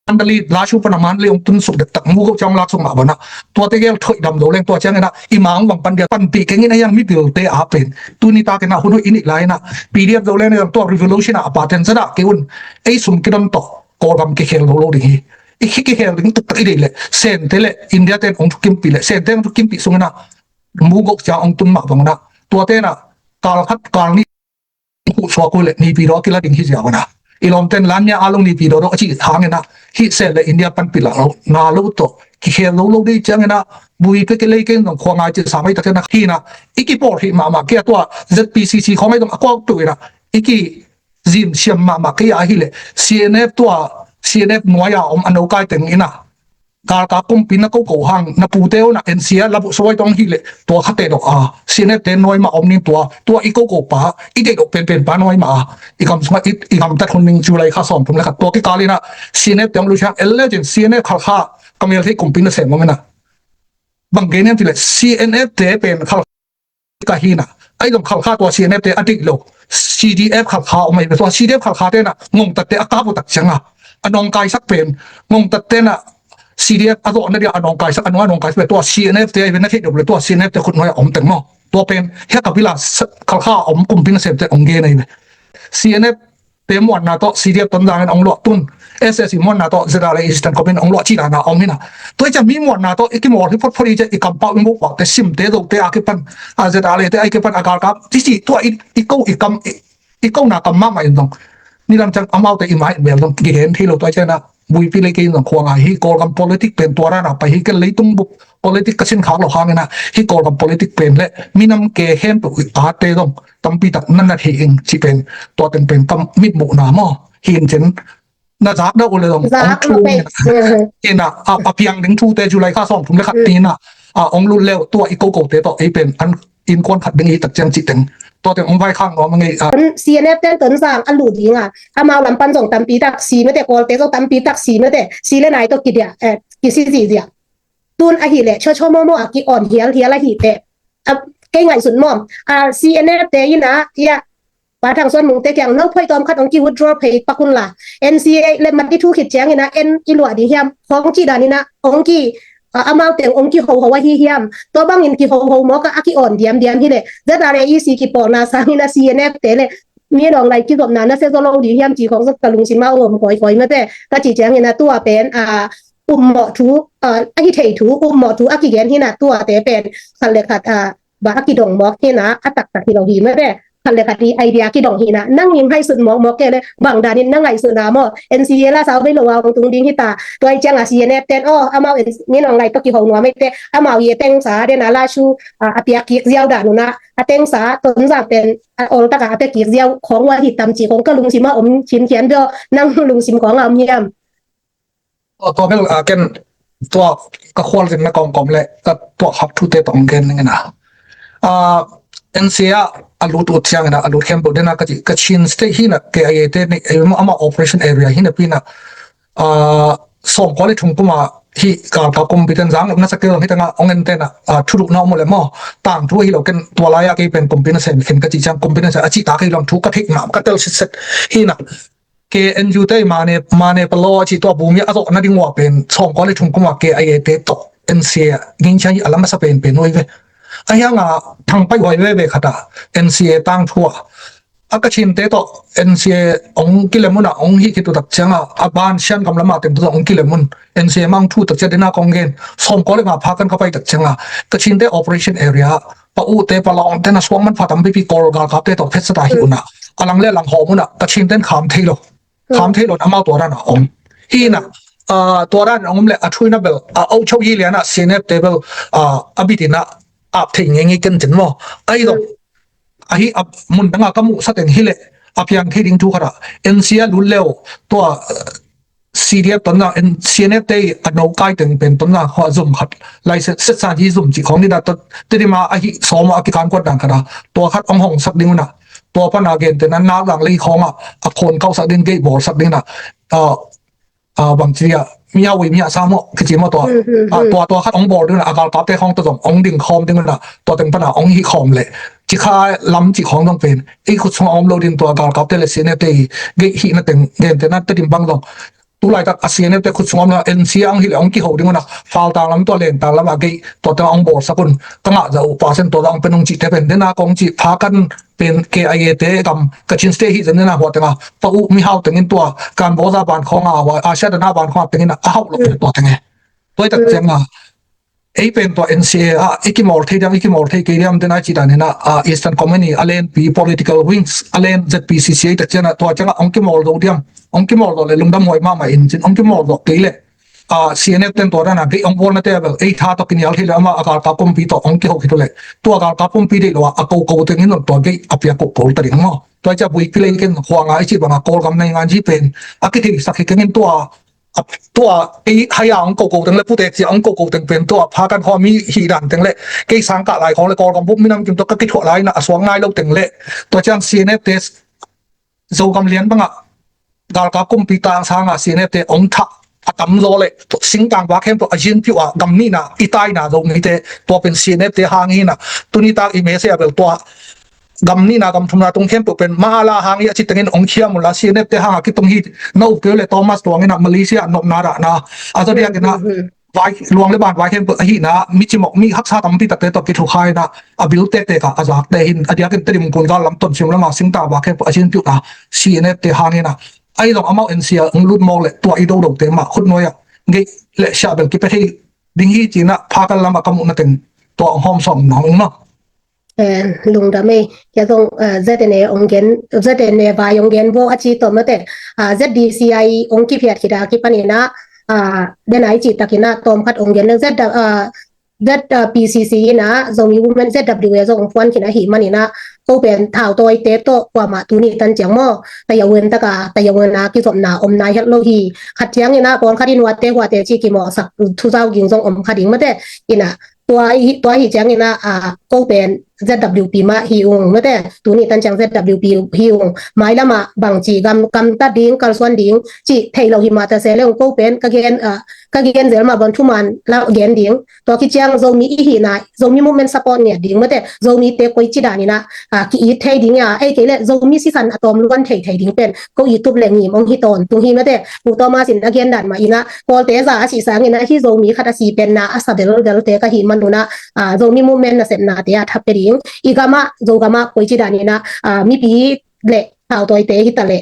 Mandalay, Lashio pana Mandalay ong tunsuk dektak mu ko ciang laksuk mah banah tuate gel thoih dam zo leng tua ciangin ah i mang vang pan dia panpih kengin a hiang mipilte a pen tuni takin ah hun hoih i nih lai-in ah P D F zo leng tua revolution ah a paten zadah kei un ei sum kidon tawh Kawlgam kikhel lo lo ding hi. I khi kikhel ding tuktak i deih leh Sente le India ten ong thukimpih leh Sente ong thukimpih sungin ah mu ko ciang ong tun mah bangin ah tuate in ah kal khat kal nih khuh suak uh leh nipi daw a kila ding hi ziau na. I lawmten lan nia a long nipi daw daw a cih hangin ah hih Sen le India panpih lah lo na lo tawh kikhel lo lo dei ciangin ah bui pe ke lei keng zong khua ngai cih sa mai tak ciangin ah hi na i kipawl hih mahmah kei a tua Z P C C khawng ai zong a kuak tu in ah i kizin siam mahmah kei a hi leh C N F tua C N F nuai a om a no kai teng in ah galkap kumpi na koko hang na pute uh na N C a labuh suai tong hi leh tua khate dok a C N F te nuai mah om ning tua tua i koko pa i deih dok penpen pa nuai mah a i gam sungah i gam tat hun ning July kha sawm thum le khat tua kikal in ah C N F te om lu siang el le cin C N F khalkha ka mel thei kumpi na sem om in ah bang gen hiam ci leh C N F te pen khal ka hi na ai zong khalkha tua C N F te a deih lo C D F khalkha om ai tua C D F khalkha te na ngongtatte a kap uh tak cianga a nawngkaisak pen ngongtatte na C D F a zawhna dia a nawngkaisak a nung a nawngkaisak pen tua C N F te ai pen na theih deuh le tua C N F te khut nuai a om teng maw tua pen hia ka bila khalkha a om kumpi na sem te ong gen ai ve C N F te muanna tawh C D F Tonzang in ong luah tun S S C muanna tawh Z R A Eastern Command ong luah cih dana om hina. Tua i ciah mi muanna tawh i kimawl hi photphot i ciah i kampau i mukpau te simte zote a kipan a Z R A te a i kipan a galkap cih cih tua i ko i kam i kona kam mahmah in zong nidang ciang amaute i mah in mel zong kigen thei lo tua i ciah na buipi lei kei in zong khua ngai hi Kawlgam politic pen tua dana pai hi ken leitung bup politic ka sin khak lo hangin ah hi Kawlgam politic pen le minam ke khempeuh i ate zong tampi tak na na thei ing cih pen tua teng pen ka mitmuhna maw hi in cin na zak deuh uh le zong ong thu ina a piang ding thute July kha sawm thum le khat ni na a ong lut leu tua i kokote tawh ei pen an innkuan khat ding i tak ciang cih teng tua teng ong vaikhak nuam a ngei a. C N F ten Tonzang a lut ding a amau lam pan zong tampi tak si mete Kawlte zong tampi tak si mete si le nai tawh kidia kisi zihziah tun ahileh chawchaw mawmaw a ki-awn hialhial ahih teh kei ngaihsut mawm a C N F te inah ia Pa Thang Suan Mung te kiang no phoi tawm khat ong ki withdraw phei pak un la N C A le mat i thu khit ciang inah en i luah ding hiam hong cih dan inah ong ki amau teng ong ki hoho ahi hiam tua bangin ki hoho mawk a ki-awn diamdiam hileh Z R A E C kipawlna sang inah C N F te le mi dawng lai kizopna na sia zaw lo ding hiam ci khong zot ka lungsim a ong om kawikawi mate ka cih ciang inah tua pen a ummawh thu a hi thei thu ummawh thu a kigen hina tuate pen khat le khat a ba a kidong mawk hina a taktak hi lo hi mate khat le khat i idea kidong hina nang in haisut mawkmawk ke le bang danin na ngaihsutna maw N C A la sau vei lo a hong tung ding hita tua i cianga C N F ten aw amau ni nong lai tawh kiho nuam ei te amau i a tengsa dena la su a piak kik ziau dan una a tengsa Tonzang pen a oltaka a piak kik ziau khong ua hi tam ci khong ka lungsim a om khinkhian bia nang lungsim khong a om hiam? Tua bel a ken tua ka khualzinna kawmkawm le ka tuahkhak thute tawh ong gen ning ina. N C A a lut ut ciang ina a lut khempeuh dena ka ci ka Chin State hi na K I A te ni ama operation area hi na pi na sawmkua le thum kuma hi galkap kumpi ten zang na sakel hi tanga ong en tena thuruk na om le maw tang thu hi lo ken tua lai a kei pen kumpi na sem khen ka ci ciang kumpi na sem a ci ta kei lam thu ka thik na ka tel sit set hi na. K N U te mane mane palo a ci tua bumi a zawh na ding ua pen sawmkua le thum kuma K I A te tawh N C A ngin chia hi a lam a sa pen pen ui ve. A hianga thang pai huai ve ve khata N C A tang thua a Kachin te tawh N C A ong kilem un a ong hi kitu tak cianga a ban sian kam lama teng tu ong kilem un N C A mang thu tak cia dena kong gen sawmkua le nga pha kan ka pai tak cianga Kachin te operation area pa u te pa long te na suang man pha tam pipi kol galkap te tawh phet sata hi una a lang le lang hawm una Kachin ten kham thei lo. Kham thei lo na amau tua dan a om hi na tua dan a om le a thui na bel a au chau hi liana C N F te bel a bitina ap thei ngei ngei ken tin maw ai lo. Ahi a mun danga ka muh sa teng hi le a piang thei ding thu khara N C A lut leo tua C D F tonna C N F te a no kai teng pen tonna hua zum khat lai set set san hi zum ci khong ni da tot te dima ahi sawma a kikan kuat dan khara tua khat ong hong sak ding una tua pana gen te nan nak lang lei khonga a khon kau sak ding gei bol sak ding na a a bang ci a mi a wei mi a sa maw kici maw tua a tua tua khat ong bol ding na a galkap te khong to zong ong ding khawm ding na tua teng pana ong hi khawm le ci kha lam ci khong zong pen ei khut sung a om lo ding tua galkap te le C N F te hi gei hi na teng gen te na te dim bang zong tulaitak a C N F te khut sung om na N C A ang hi le ong kiho ding na fal tang lam tua len tang lam a gei tua te ong bol sakun ka ngah za u pa sen tua ong pen ong ci te pen dena kong ci pha kan pen K I A te gam Kachin State hi zen dena hua tenga pa u mi hau tengin tua kan boza ban khonga hua Asia dana ban khonga tengin a hau lo tua tenge tua tak cianga ei pen tua N C A a i kimawl thei diam i kimawl thei kei diam dena ci danina a Eastern Community a len pi political wings a len Z P C C a tak ciana tua cianga ong kimawl do diam ong kimawl do le lungdam huai mama in cin ong kimawl do kei le a C N F ten tua dana gei ong bol na te bel ei tha to kinial thei le ama a galkap kumpi to ong kiho kitu le tua galkap kumpi dei lo a ko ko tengin tua gei a pia ko ko ta ding maw tua cia bui pilei ken huanga i ci banga Kawlgam nei ngan ji pen a kithei sak hi kengin tua tua ei haya ong ko ko teng le putek cia ong ko ko teng pen tua pha kan khaw mi hi dan teng le kei sang kah lai khong le Kawlgam bup minam kim to ka kithuah lai na a suang ngai lo teng le tua ciang C N F te Zogam lian banga galkap kumpi tang sanga C N F te ong thah a tam zaw le singtang ba khempeuh a zin piuh a gam nihna i taina Zomi te tua pen C N F te hang hina tuni tak i mese a bel tua gam nihna gam thumna tung khempeuh pen mala hang i a ci tengin ong khiam ula C N F te hanga kitung hi na up keu le Thomas tuangina Malaysia nopna rahna a zodiakina vai luang le ban vai khempeuh ahina mi cimok mi haksa tampi takte tawh kithukhaina a bil tektek a a zakte hin a diakin Tedim kun gal lam Tonsim lama singtang ba khempeuh a zin piuhna C N F te hangina ai zong amau N C A ong lut mawk le tua i dodote mah khutnuai ah ngeih le siah bel kipia thei ding hi cina pha kan lama ka muhna teng tua ong hawm sawm nong no. Lungdam ei hia zong Z N A ong gen Z N A vai ong gen bo a ci tawm mate Z D C I ong kiphiat khita kipanina denai ci takina tawm khat ong gen Z Z P C C ina Zomi Women Z W A zong puan khin ahi manina ko pen thau tawite tawh kuamah tuni tan ciang maw tayawen taka tayawena kizopna om nai het lo hi khat ciangina pawlkhat in huate huate ci kimawhsak thuzau ging zong om kha ding mate ina tua hi tua hi ciangina ko pen Z W P mah hi ung mate tuni tan ciang Z W P hi ung mailama bangci gam kamtat ding kalsuan ding ci thei lo hi mah ta se le ung ko pen ka gen ka gen zel mah bon thuman la gen ding tua kiciang Zomi i hihna Zomi movement support ngiat ding mate Zomite koici danina ki it thei ding a ei kei le Zomi sisan a tawm luan thei thei ding pen ko i tup le ngim ong hi tawn tung hi mate Pu Thomas in a gen dan mah ina Kawlte za a sih sangina hi Zomi khat a si penna a sa belbelte ka hi manuna Zomi movement nasepnate a thappe ding i gama Zogama koici danina mipi le thautawite hita le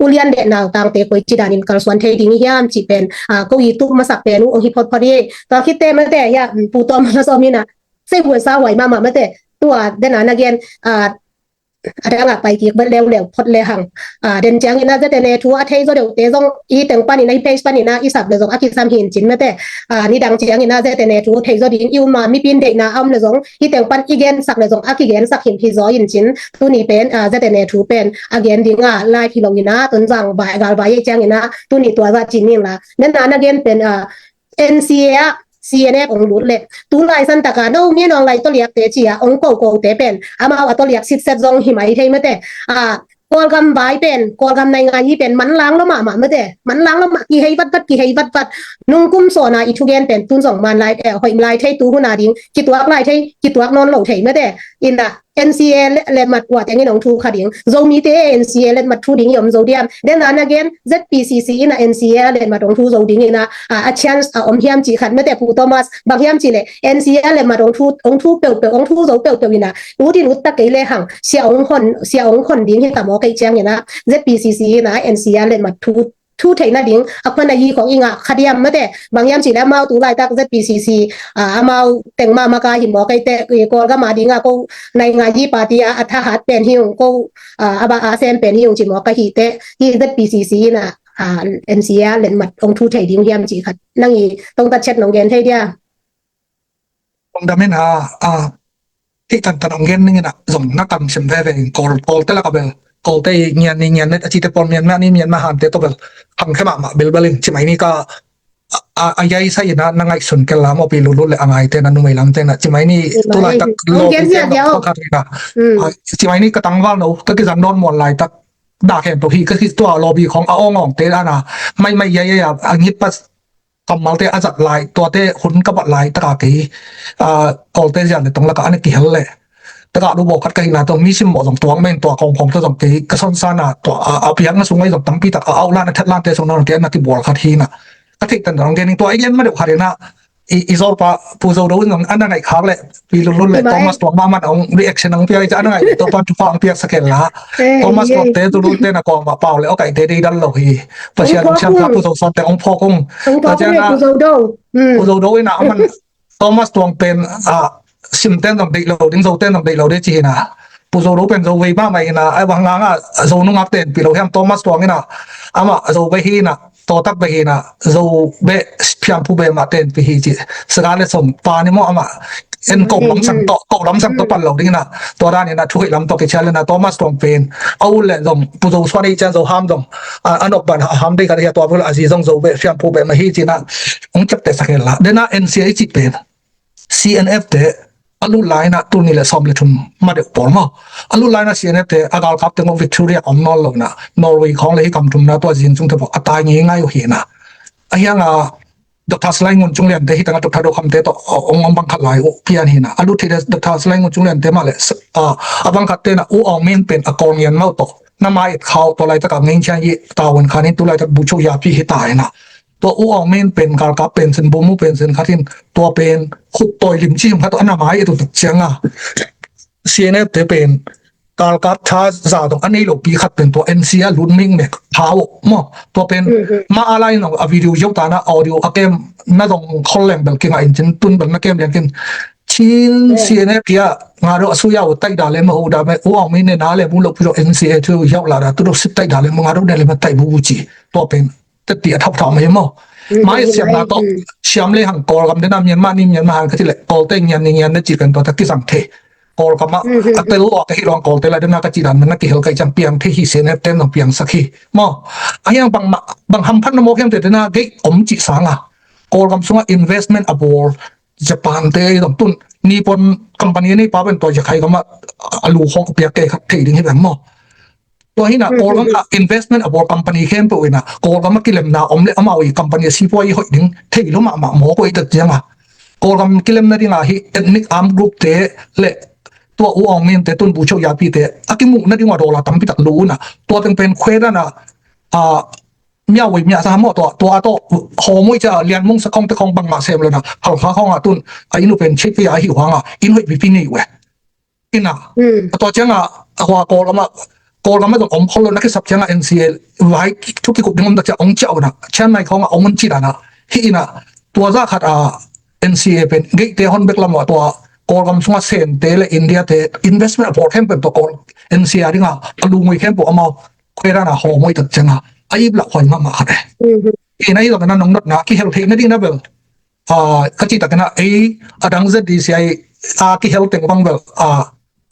ulian le nautangte koici danin kalsuan thei ding i hiam cih pen ko i tup masak pen uh ong hi photphot hi tua khitte mate hia Pu Thomas omina sei huan sa huai mahmah mate tua dena na gen a dangah pai kik bat leuleu phot le hang den ciangina Z N A thu a thei zaw deuhte zong i teng panina i page panina i sap le zong a kisam hin cin mate nidang ciangina Z N A thu thei zaw ding i uma mipin deihna a om le zong i teng pan i gensak le zong a kigensak him hi zaw in cin tuni pen Z N A thu pen a gen dinga live hi lo ina Tonzang vai galvai ei ciangina tuni tua za cin ning la nena na gen pen N C A ah C N F ong lut le tulai santaka no mi nong lai toliakte cia ong kokote pen amau a toliak sitset zong hi mai thei mate a Kawlgam vai pen Kawlgam naingan hi pen manlang lo mahmah mate manlang lo mah kihei vatvat kihei vatvat nungkum sawna i thugen pen tun zong man lai hoih lai thei tu huna ding kituak lai thei kituak nawn lo thei mate ina NCA le, letmat ua tengin hong thu kha ding. Zomite NCA letmat thu ding i om zo diam. Den a na gen ZPCC in a NCA letmat hong thu zo ding in a, a, a chance a om hiam cih khat mate Pu Thomas, bang hiam cih le NCA letmat hong thu, hong thu peuhpeuh, hong thu zo peuhpeuh in a, ut in ut ta kei le hang, sia hong hon, sia hong hon ding hi ta maw kei ciang in a, ZPCC in a NCA letmat thu thu theih nading a khuan a hi khong i ngah kha diam mate, bang hiam cih le amau tu laitak ZPCC, a, amau teng mahmah ka hi maw kei te, i, Kawlgam a ding a ko nai ngai i party a, a thahat pen hi ung ko, a, a ba a sem pen hi ung ci maw ka hi te, hi ZPCC in a, a, NCA letmat hong thu thei ding hiam cih khat nang i tongtat chet nong gen thei dia. Ong dam in a, a, hih tantan ong gen ning in a, zong na kam sem veve in Kawl, Kawlte lak a bel, Kawlte i ngian ni ngian net a cite pawl Myanmar ni Myanmar hante tawh bel, hang khe mahmah bilbel in, ci mai ni ka, a, a, a yai sa in a, na ngaihsun kel la maw pi lulut le a ngaite na numei lamte na, ci mai ni tu laitak lo gen pi ziah te ziah khat in a. Mm. A, ci mai ni ka tangval no, ka kizang dawn muan laitak, dah khen to hi, ka ki tua lawbi khong a awng awngte dan a, mai mai yai yai a, a ngit pas, kammalte a zat lai, tuate hun ka bat lai taka kei, a, Kawlte zian le tong laka ana kihel le. Taka lu bawk khat ka hihna tawh mi simmawh zong tuak men tua kawngkawng tawh zong kei ka sonsan a tua, a, a piakna sungah zong tampi tak a aulan a thatlante sung na kei ana kibual khat hi na. Ka theih tan zong kei ning tua i lian ma deuh khat hi na. I, i zawlpa Pu Zo Do in zong ana ngaih khak le Pi Lun Lun le Thomas Tuang mahmah a hong reaction hong piak i ca ana ngaih le tua pan thupha hong piak sakel la. Thomas Tuang te Zu Lun te na kawm a pau le awkaih te dei dal lo hi. Pasian hong siam kha Pu Zo Suan te hong phawk ung. Tua ciang a Pu Zo Do in a aman Thomas Tuang pen a sim ten zong deih lo ding, Zo ten zong deih lo ding ci hi na. Pu Zo Do pen Zo vei mahmah hi na, ai bang ngang a Zo nungak ten pi lo hiam Thomas Tuang in a amah Zo vei hi na. Tawtak beh hi na, Zo beh, phiamphu beh mah tenpi hi ci. Saka le som pa ni maw amah en ko lamsang tawh, ko lamsang tawh pan lo ding na. Tua dan in a thuhih lam tawh kichia le na Thomas Tuang pen. A u le zong, Pu Zo Suan i cian Zo Ham zong. A, a nop ban a Ham dei khat hi a tua bul a zi zong Zo beh, phiamphu beh mah hi ci na. Ong ciapteh sak hen la. Den a NCA i cih pen. CNF te a lut lai na tul nih le sawm le thum ma deuh pawl maw. A lut lai na CNF te a galkap teng maw Victoria om nawn lo na Norway khawng le hi kam thum na tua zin chung te pawl a tai ngei ngai uh hi na. A hiang a Doctor Salai Ngun Cung Lian te hi tang a Doctor Do Kham te tawh ong om bang khat lai uh pian hi na. A lut thei le Doctor Salai Ngun Cung Lian te mah le a, a bang khat te na U Aung Min pen a kawl ngian mau tawh. Na mai et khau tua lai tak a ngei khian hi ta wan khan in tu lai tak bu chuk ya pi hi ta hi na. Tua U Aung Min pen galkap pen sin, bumu pen sin khat in, tua pen khut tawi lim ci him khat tua a na mai a tu tak ciang a. CNF te pen galkap tha za dong a nei lo pi khat pen tua NCA lut ming mek tha uh maw. Tua pen ma a lai nong a video ziau ta na audio a kem na dong khol leng bel kinga in cin tun bel na kem lian kin. Chin CNF kia nga do a suya u tai da le ma hu da me U Aung Min ne na le bu lo pi do NCA tu ziau la da tu do sip tai da le ma nga do ne le ma tai bu ci. Tua pen teti a thap thap mai maw. Mai siam na tawh siam le hang Kawlgam dena Myanmar ni Myanmar hang ka ci le Kawlte ngian ni ngian na ci pen tua ta kisang thei. Kawlgam a a tel lua ka hi luang Kawlte la dena ka ci dan na kihel kai ciang piang thei hi CNF ten zong piang sak hi. Maw. A hiang bang ma, bang hamphat na mawk hiam te dena gei om ci sang a. Kawlgam sungah investment a bawl Japan te zong tun Nippon company nei pa pen tua Yakhai gam a a lu hong piak kei khat thei ding hi bang maw. Tua hi na Kawlgam a investment a bawl company khempeuh in a Kawlgam a kilemna om le amau i company a sipuai i hoih ding thei lo mahmah maw ko i tat ciang a. Kawlgam kilemna ding a hi ethnic armed group te le tua U Aung Min te tun bu chok yapi te a kimuhna ding a dollar tampi tak lu na tua teng pen khuai dan a a Myaui mya sa maw tua tua to ho mui cha lian mung sa khong te khong bang ma sem lo na hal kha khong a tun a inu pen chit pi a hi hwang a in hoi pi pi ni we. Ina. Tua chiang a a hua Kawlgam a Kawlgam a dong om khol lo na ki sap chiang a NCA vai thu ki kup ding om da cha ong cha na Chiang Mai khong a ong un chi da na hi ina tua za khat a NCA pen gei te hon bek lam a tua Kawlgam sunga sen te le India te investment a por khem pen tua Kawl NCA ding a a lu ngui khem pu amau khuai dan a ho moi tak chiang a a ip la khoi ma ma khat e. Ina i dong na nong not na ki hel thei na ding na bel. A, ka ci tak na ei a dang ZDCI a ki hel teng bang bel a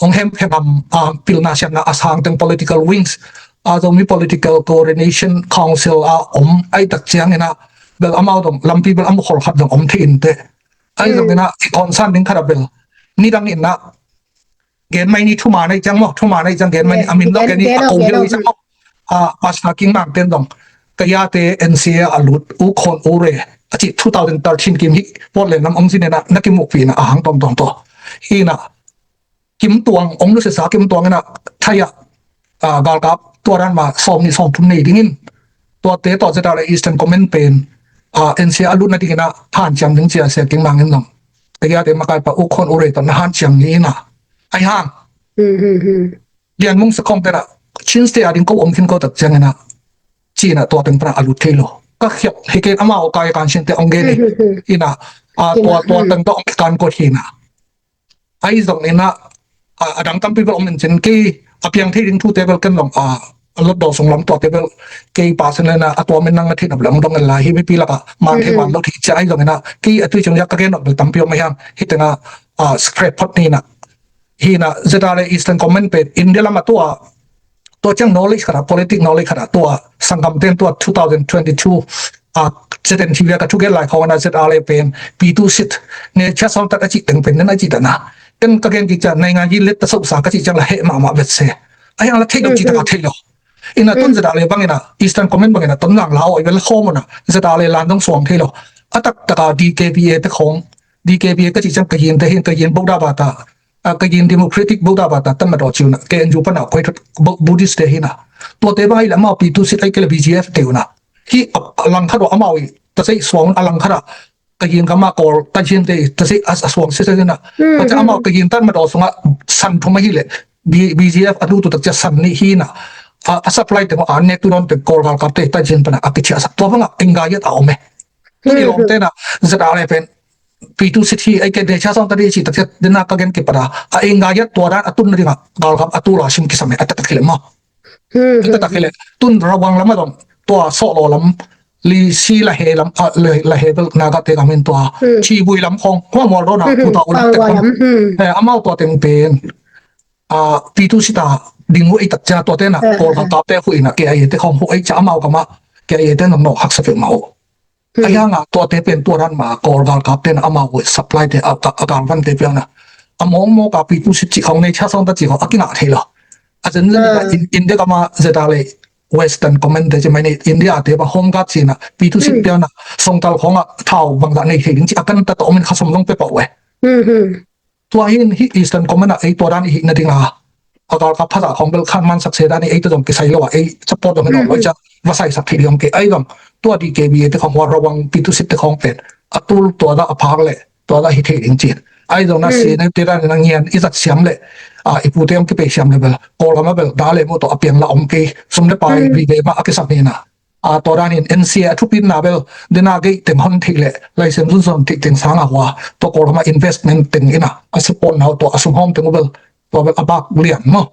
ong hem phe ngam a pilna siamna a sang teng political wings a Zomi Political Coordination Council a om ai tak chiang ina bel amau dong lampi bel am khol khat dong om thei in te. Ai dong ina i concern ding khat a bel ni dang ina gen mai ni thuma nei chang mo thuma nei chang gen mai ni amin lo gen ni a ko hel chang mo. A Pastor King Mang ten dong ka ya te NCA a lut u khon u re a chi two thousand thirteen kim hi pot le nam ong zin na na ki muk pi na a hang tom tom to hi na Kim Tuang, ong lusesa Kim Tuang ina thai ah, ah, galkap tua dan ma sawm ni sawm thum nei dingin, tuate tawh ZRA Eastern Command pen, ah, N C A a lut nading ina hanciam ding cia sia King Mang in zong, tia te makai pa U Khon U Rei tawh na hanciam ni ina. Ai hang. Lian Mung Sa Khong tena Chin State a ding ko om khin ko tak ciang ina, ci ina tua teng pana a lut thei lo. Ka khiap hi ken amau kai kan sin te ong gen hi. Ina, ah, tua, tua teng tawh ong kikan ko hi ina. Ai zong ina, a, a dang tampi bel om in cin kei a piang thei ding thute bel ken zong, a, a lot daw sung lam tuate bel kei pa sin lena a tua min nang na thei na bel ong dong en lai hi mipi laka man thei wan lo thei cia ai zong ina kei a tui ciang yak ka gen nok bel tampi om a hiang hi tenga, a, scrap phot ni ina. Hi ina ZRA Eastern Command pen India lama tua, tua ciang knowledge khat a, politic knowledge khat a tua sanggam ten tua two thousand twenty-two a Z N T V a ka thugen lai khawng ana ZRA pen P two seat ne chia sawm tat a cih teng pen nen a cih tana. Ken ka gen kik ciang naingan yi let ta sok sa ka cih ciang la heh mahmah vet se. A hiang la thei lo cih taka thei lo. Ina tun ZRA bang ina Eastern Command bang ina ton lang la aw i vel khawm una ZRA lan dong suang thei lo. A tak taka D K B A te khawng, D K B A ka cih ciang ka yin te hin ka yin boda bata, a, ka yin Democratic boda bata tan ma daw ciuna K N U pana koi thot Buddhist te hina. Tuate bang ai la amau P two seat ai kele B G F te una. Hi a, a lang khat wa amau i ta sei suang a lang khat a ka yin ka ma kol ta yin te ta sei a, a suang se se na. Ka ca amau ka yin tan ma daw sunga san thum a hi le B, B G F a du tu tak cia san ni hina. A, a supply te ma a ne tu don te kol gal kap te ta yin pana a kichia sa. Tua banga engga yat a ome. Tuni lawmte na ZRA pen P two seat hi ai ke de cha sawng ta di chi tak chet dena ka gen kipara a engga yat tua dan a tun na dinga galkap a tu la sim kisam e a tatak hile ma. A tatak hile tun Rawang lam a dong tua sawh lo lam li si la he lam a la he bel Naga te lam in tua chi bui lam khong hua mual do na ku ta u lam te khong. Amau tua teng pen a P two seat a ding hu ei tak cha tua te na kol ka kap te hu ina ke ai te khong hu ei cha amau kama ke ai te nong no haksa pe ma hu. A hianga tuate pen tua dan ma kol galkap ten amau supply te a galvan te piang na a mawng mawk a P two seat ci khong nei cha sawng ta ci khong a kingah thei lo. A zen zen ka India kama zeta le Western Command te ci mai nei India te ba Home Guard ci na P two seat piang na songtal khong a thau bangzah nei thei ding ci a kan ta to min kha som long pe pau e. Tua hin hi Eastern Command a ei tua dan i hihna dinga a galkap phazah khawng bel khan mansak se dan i ei tua zong kisai lo a ei support zong hi lo lo i ciang va saisak thei ding om kei ai zong tua D K B A te khawng hua Rawang P two seat te khawng pen a tul tua dah a phak le tua dah hi thei ding cin ai zong na si na te dan na ngian i zat siam le a i pute om kipei siam le bel Kawlgam a bel da le mu tawh a piang la om kei sum le pai vive mah a kisam hi na. A tua danin N C A a thupitna bel dena gei teng hon theih leh license zunzon theih teng sanga hua tua Kawlgama investment teng ina a support nau tua a sumhawm teng uh bel tua bel a bak lian maw.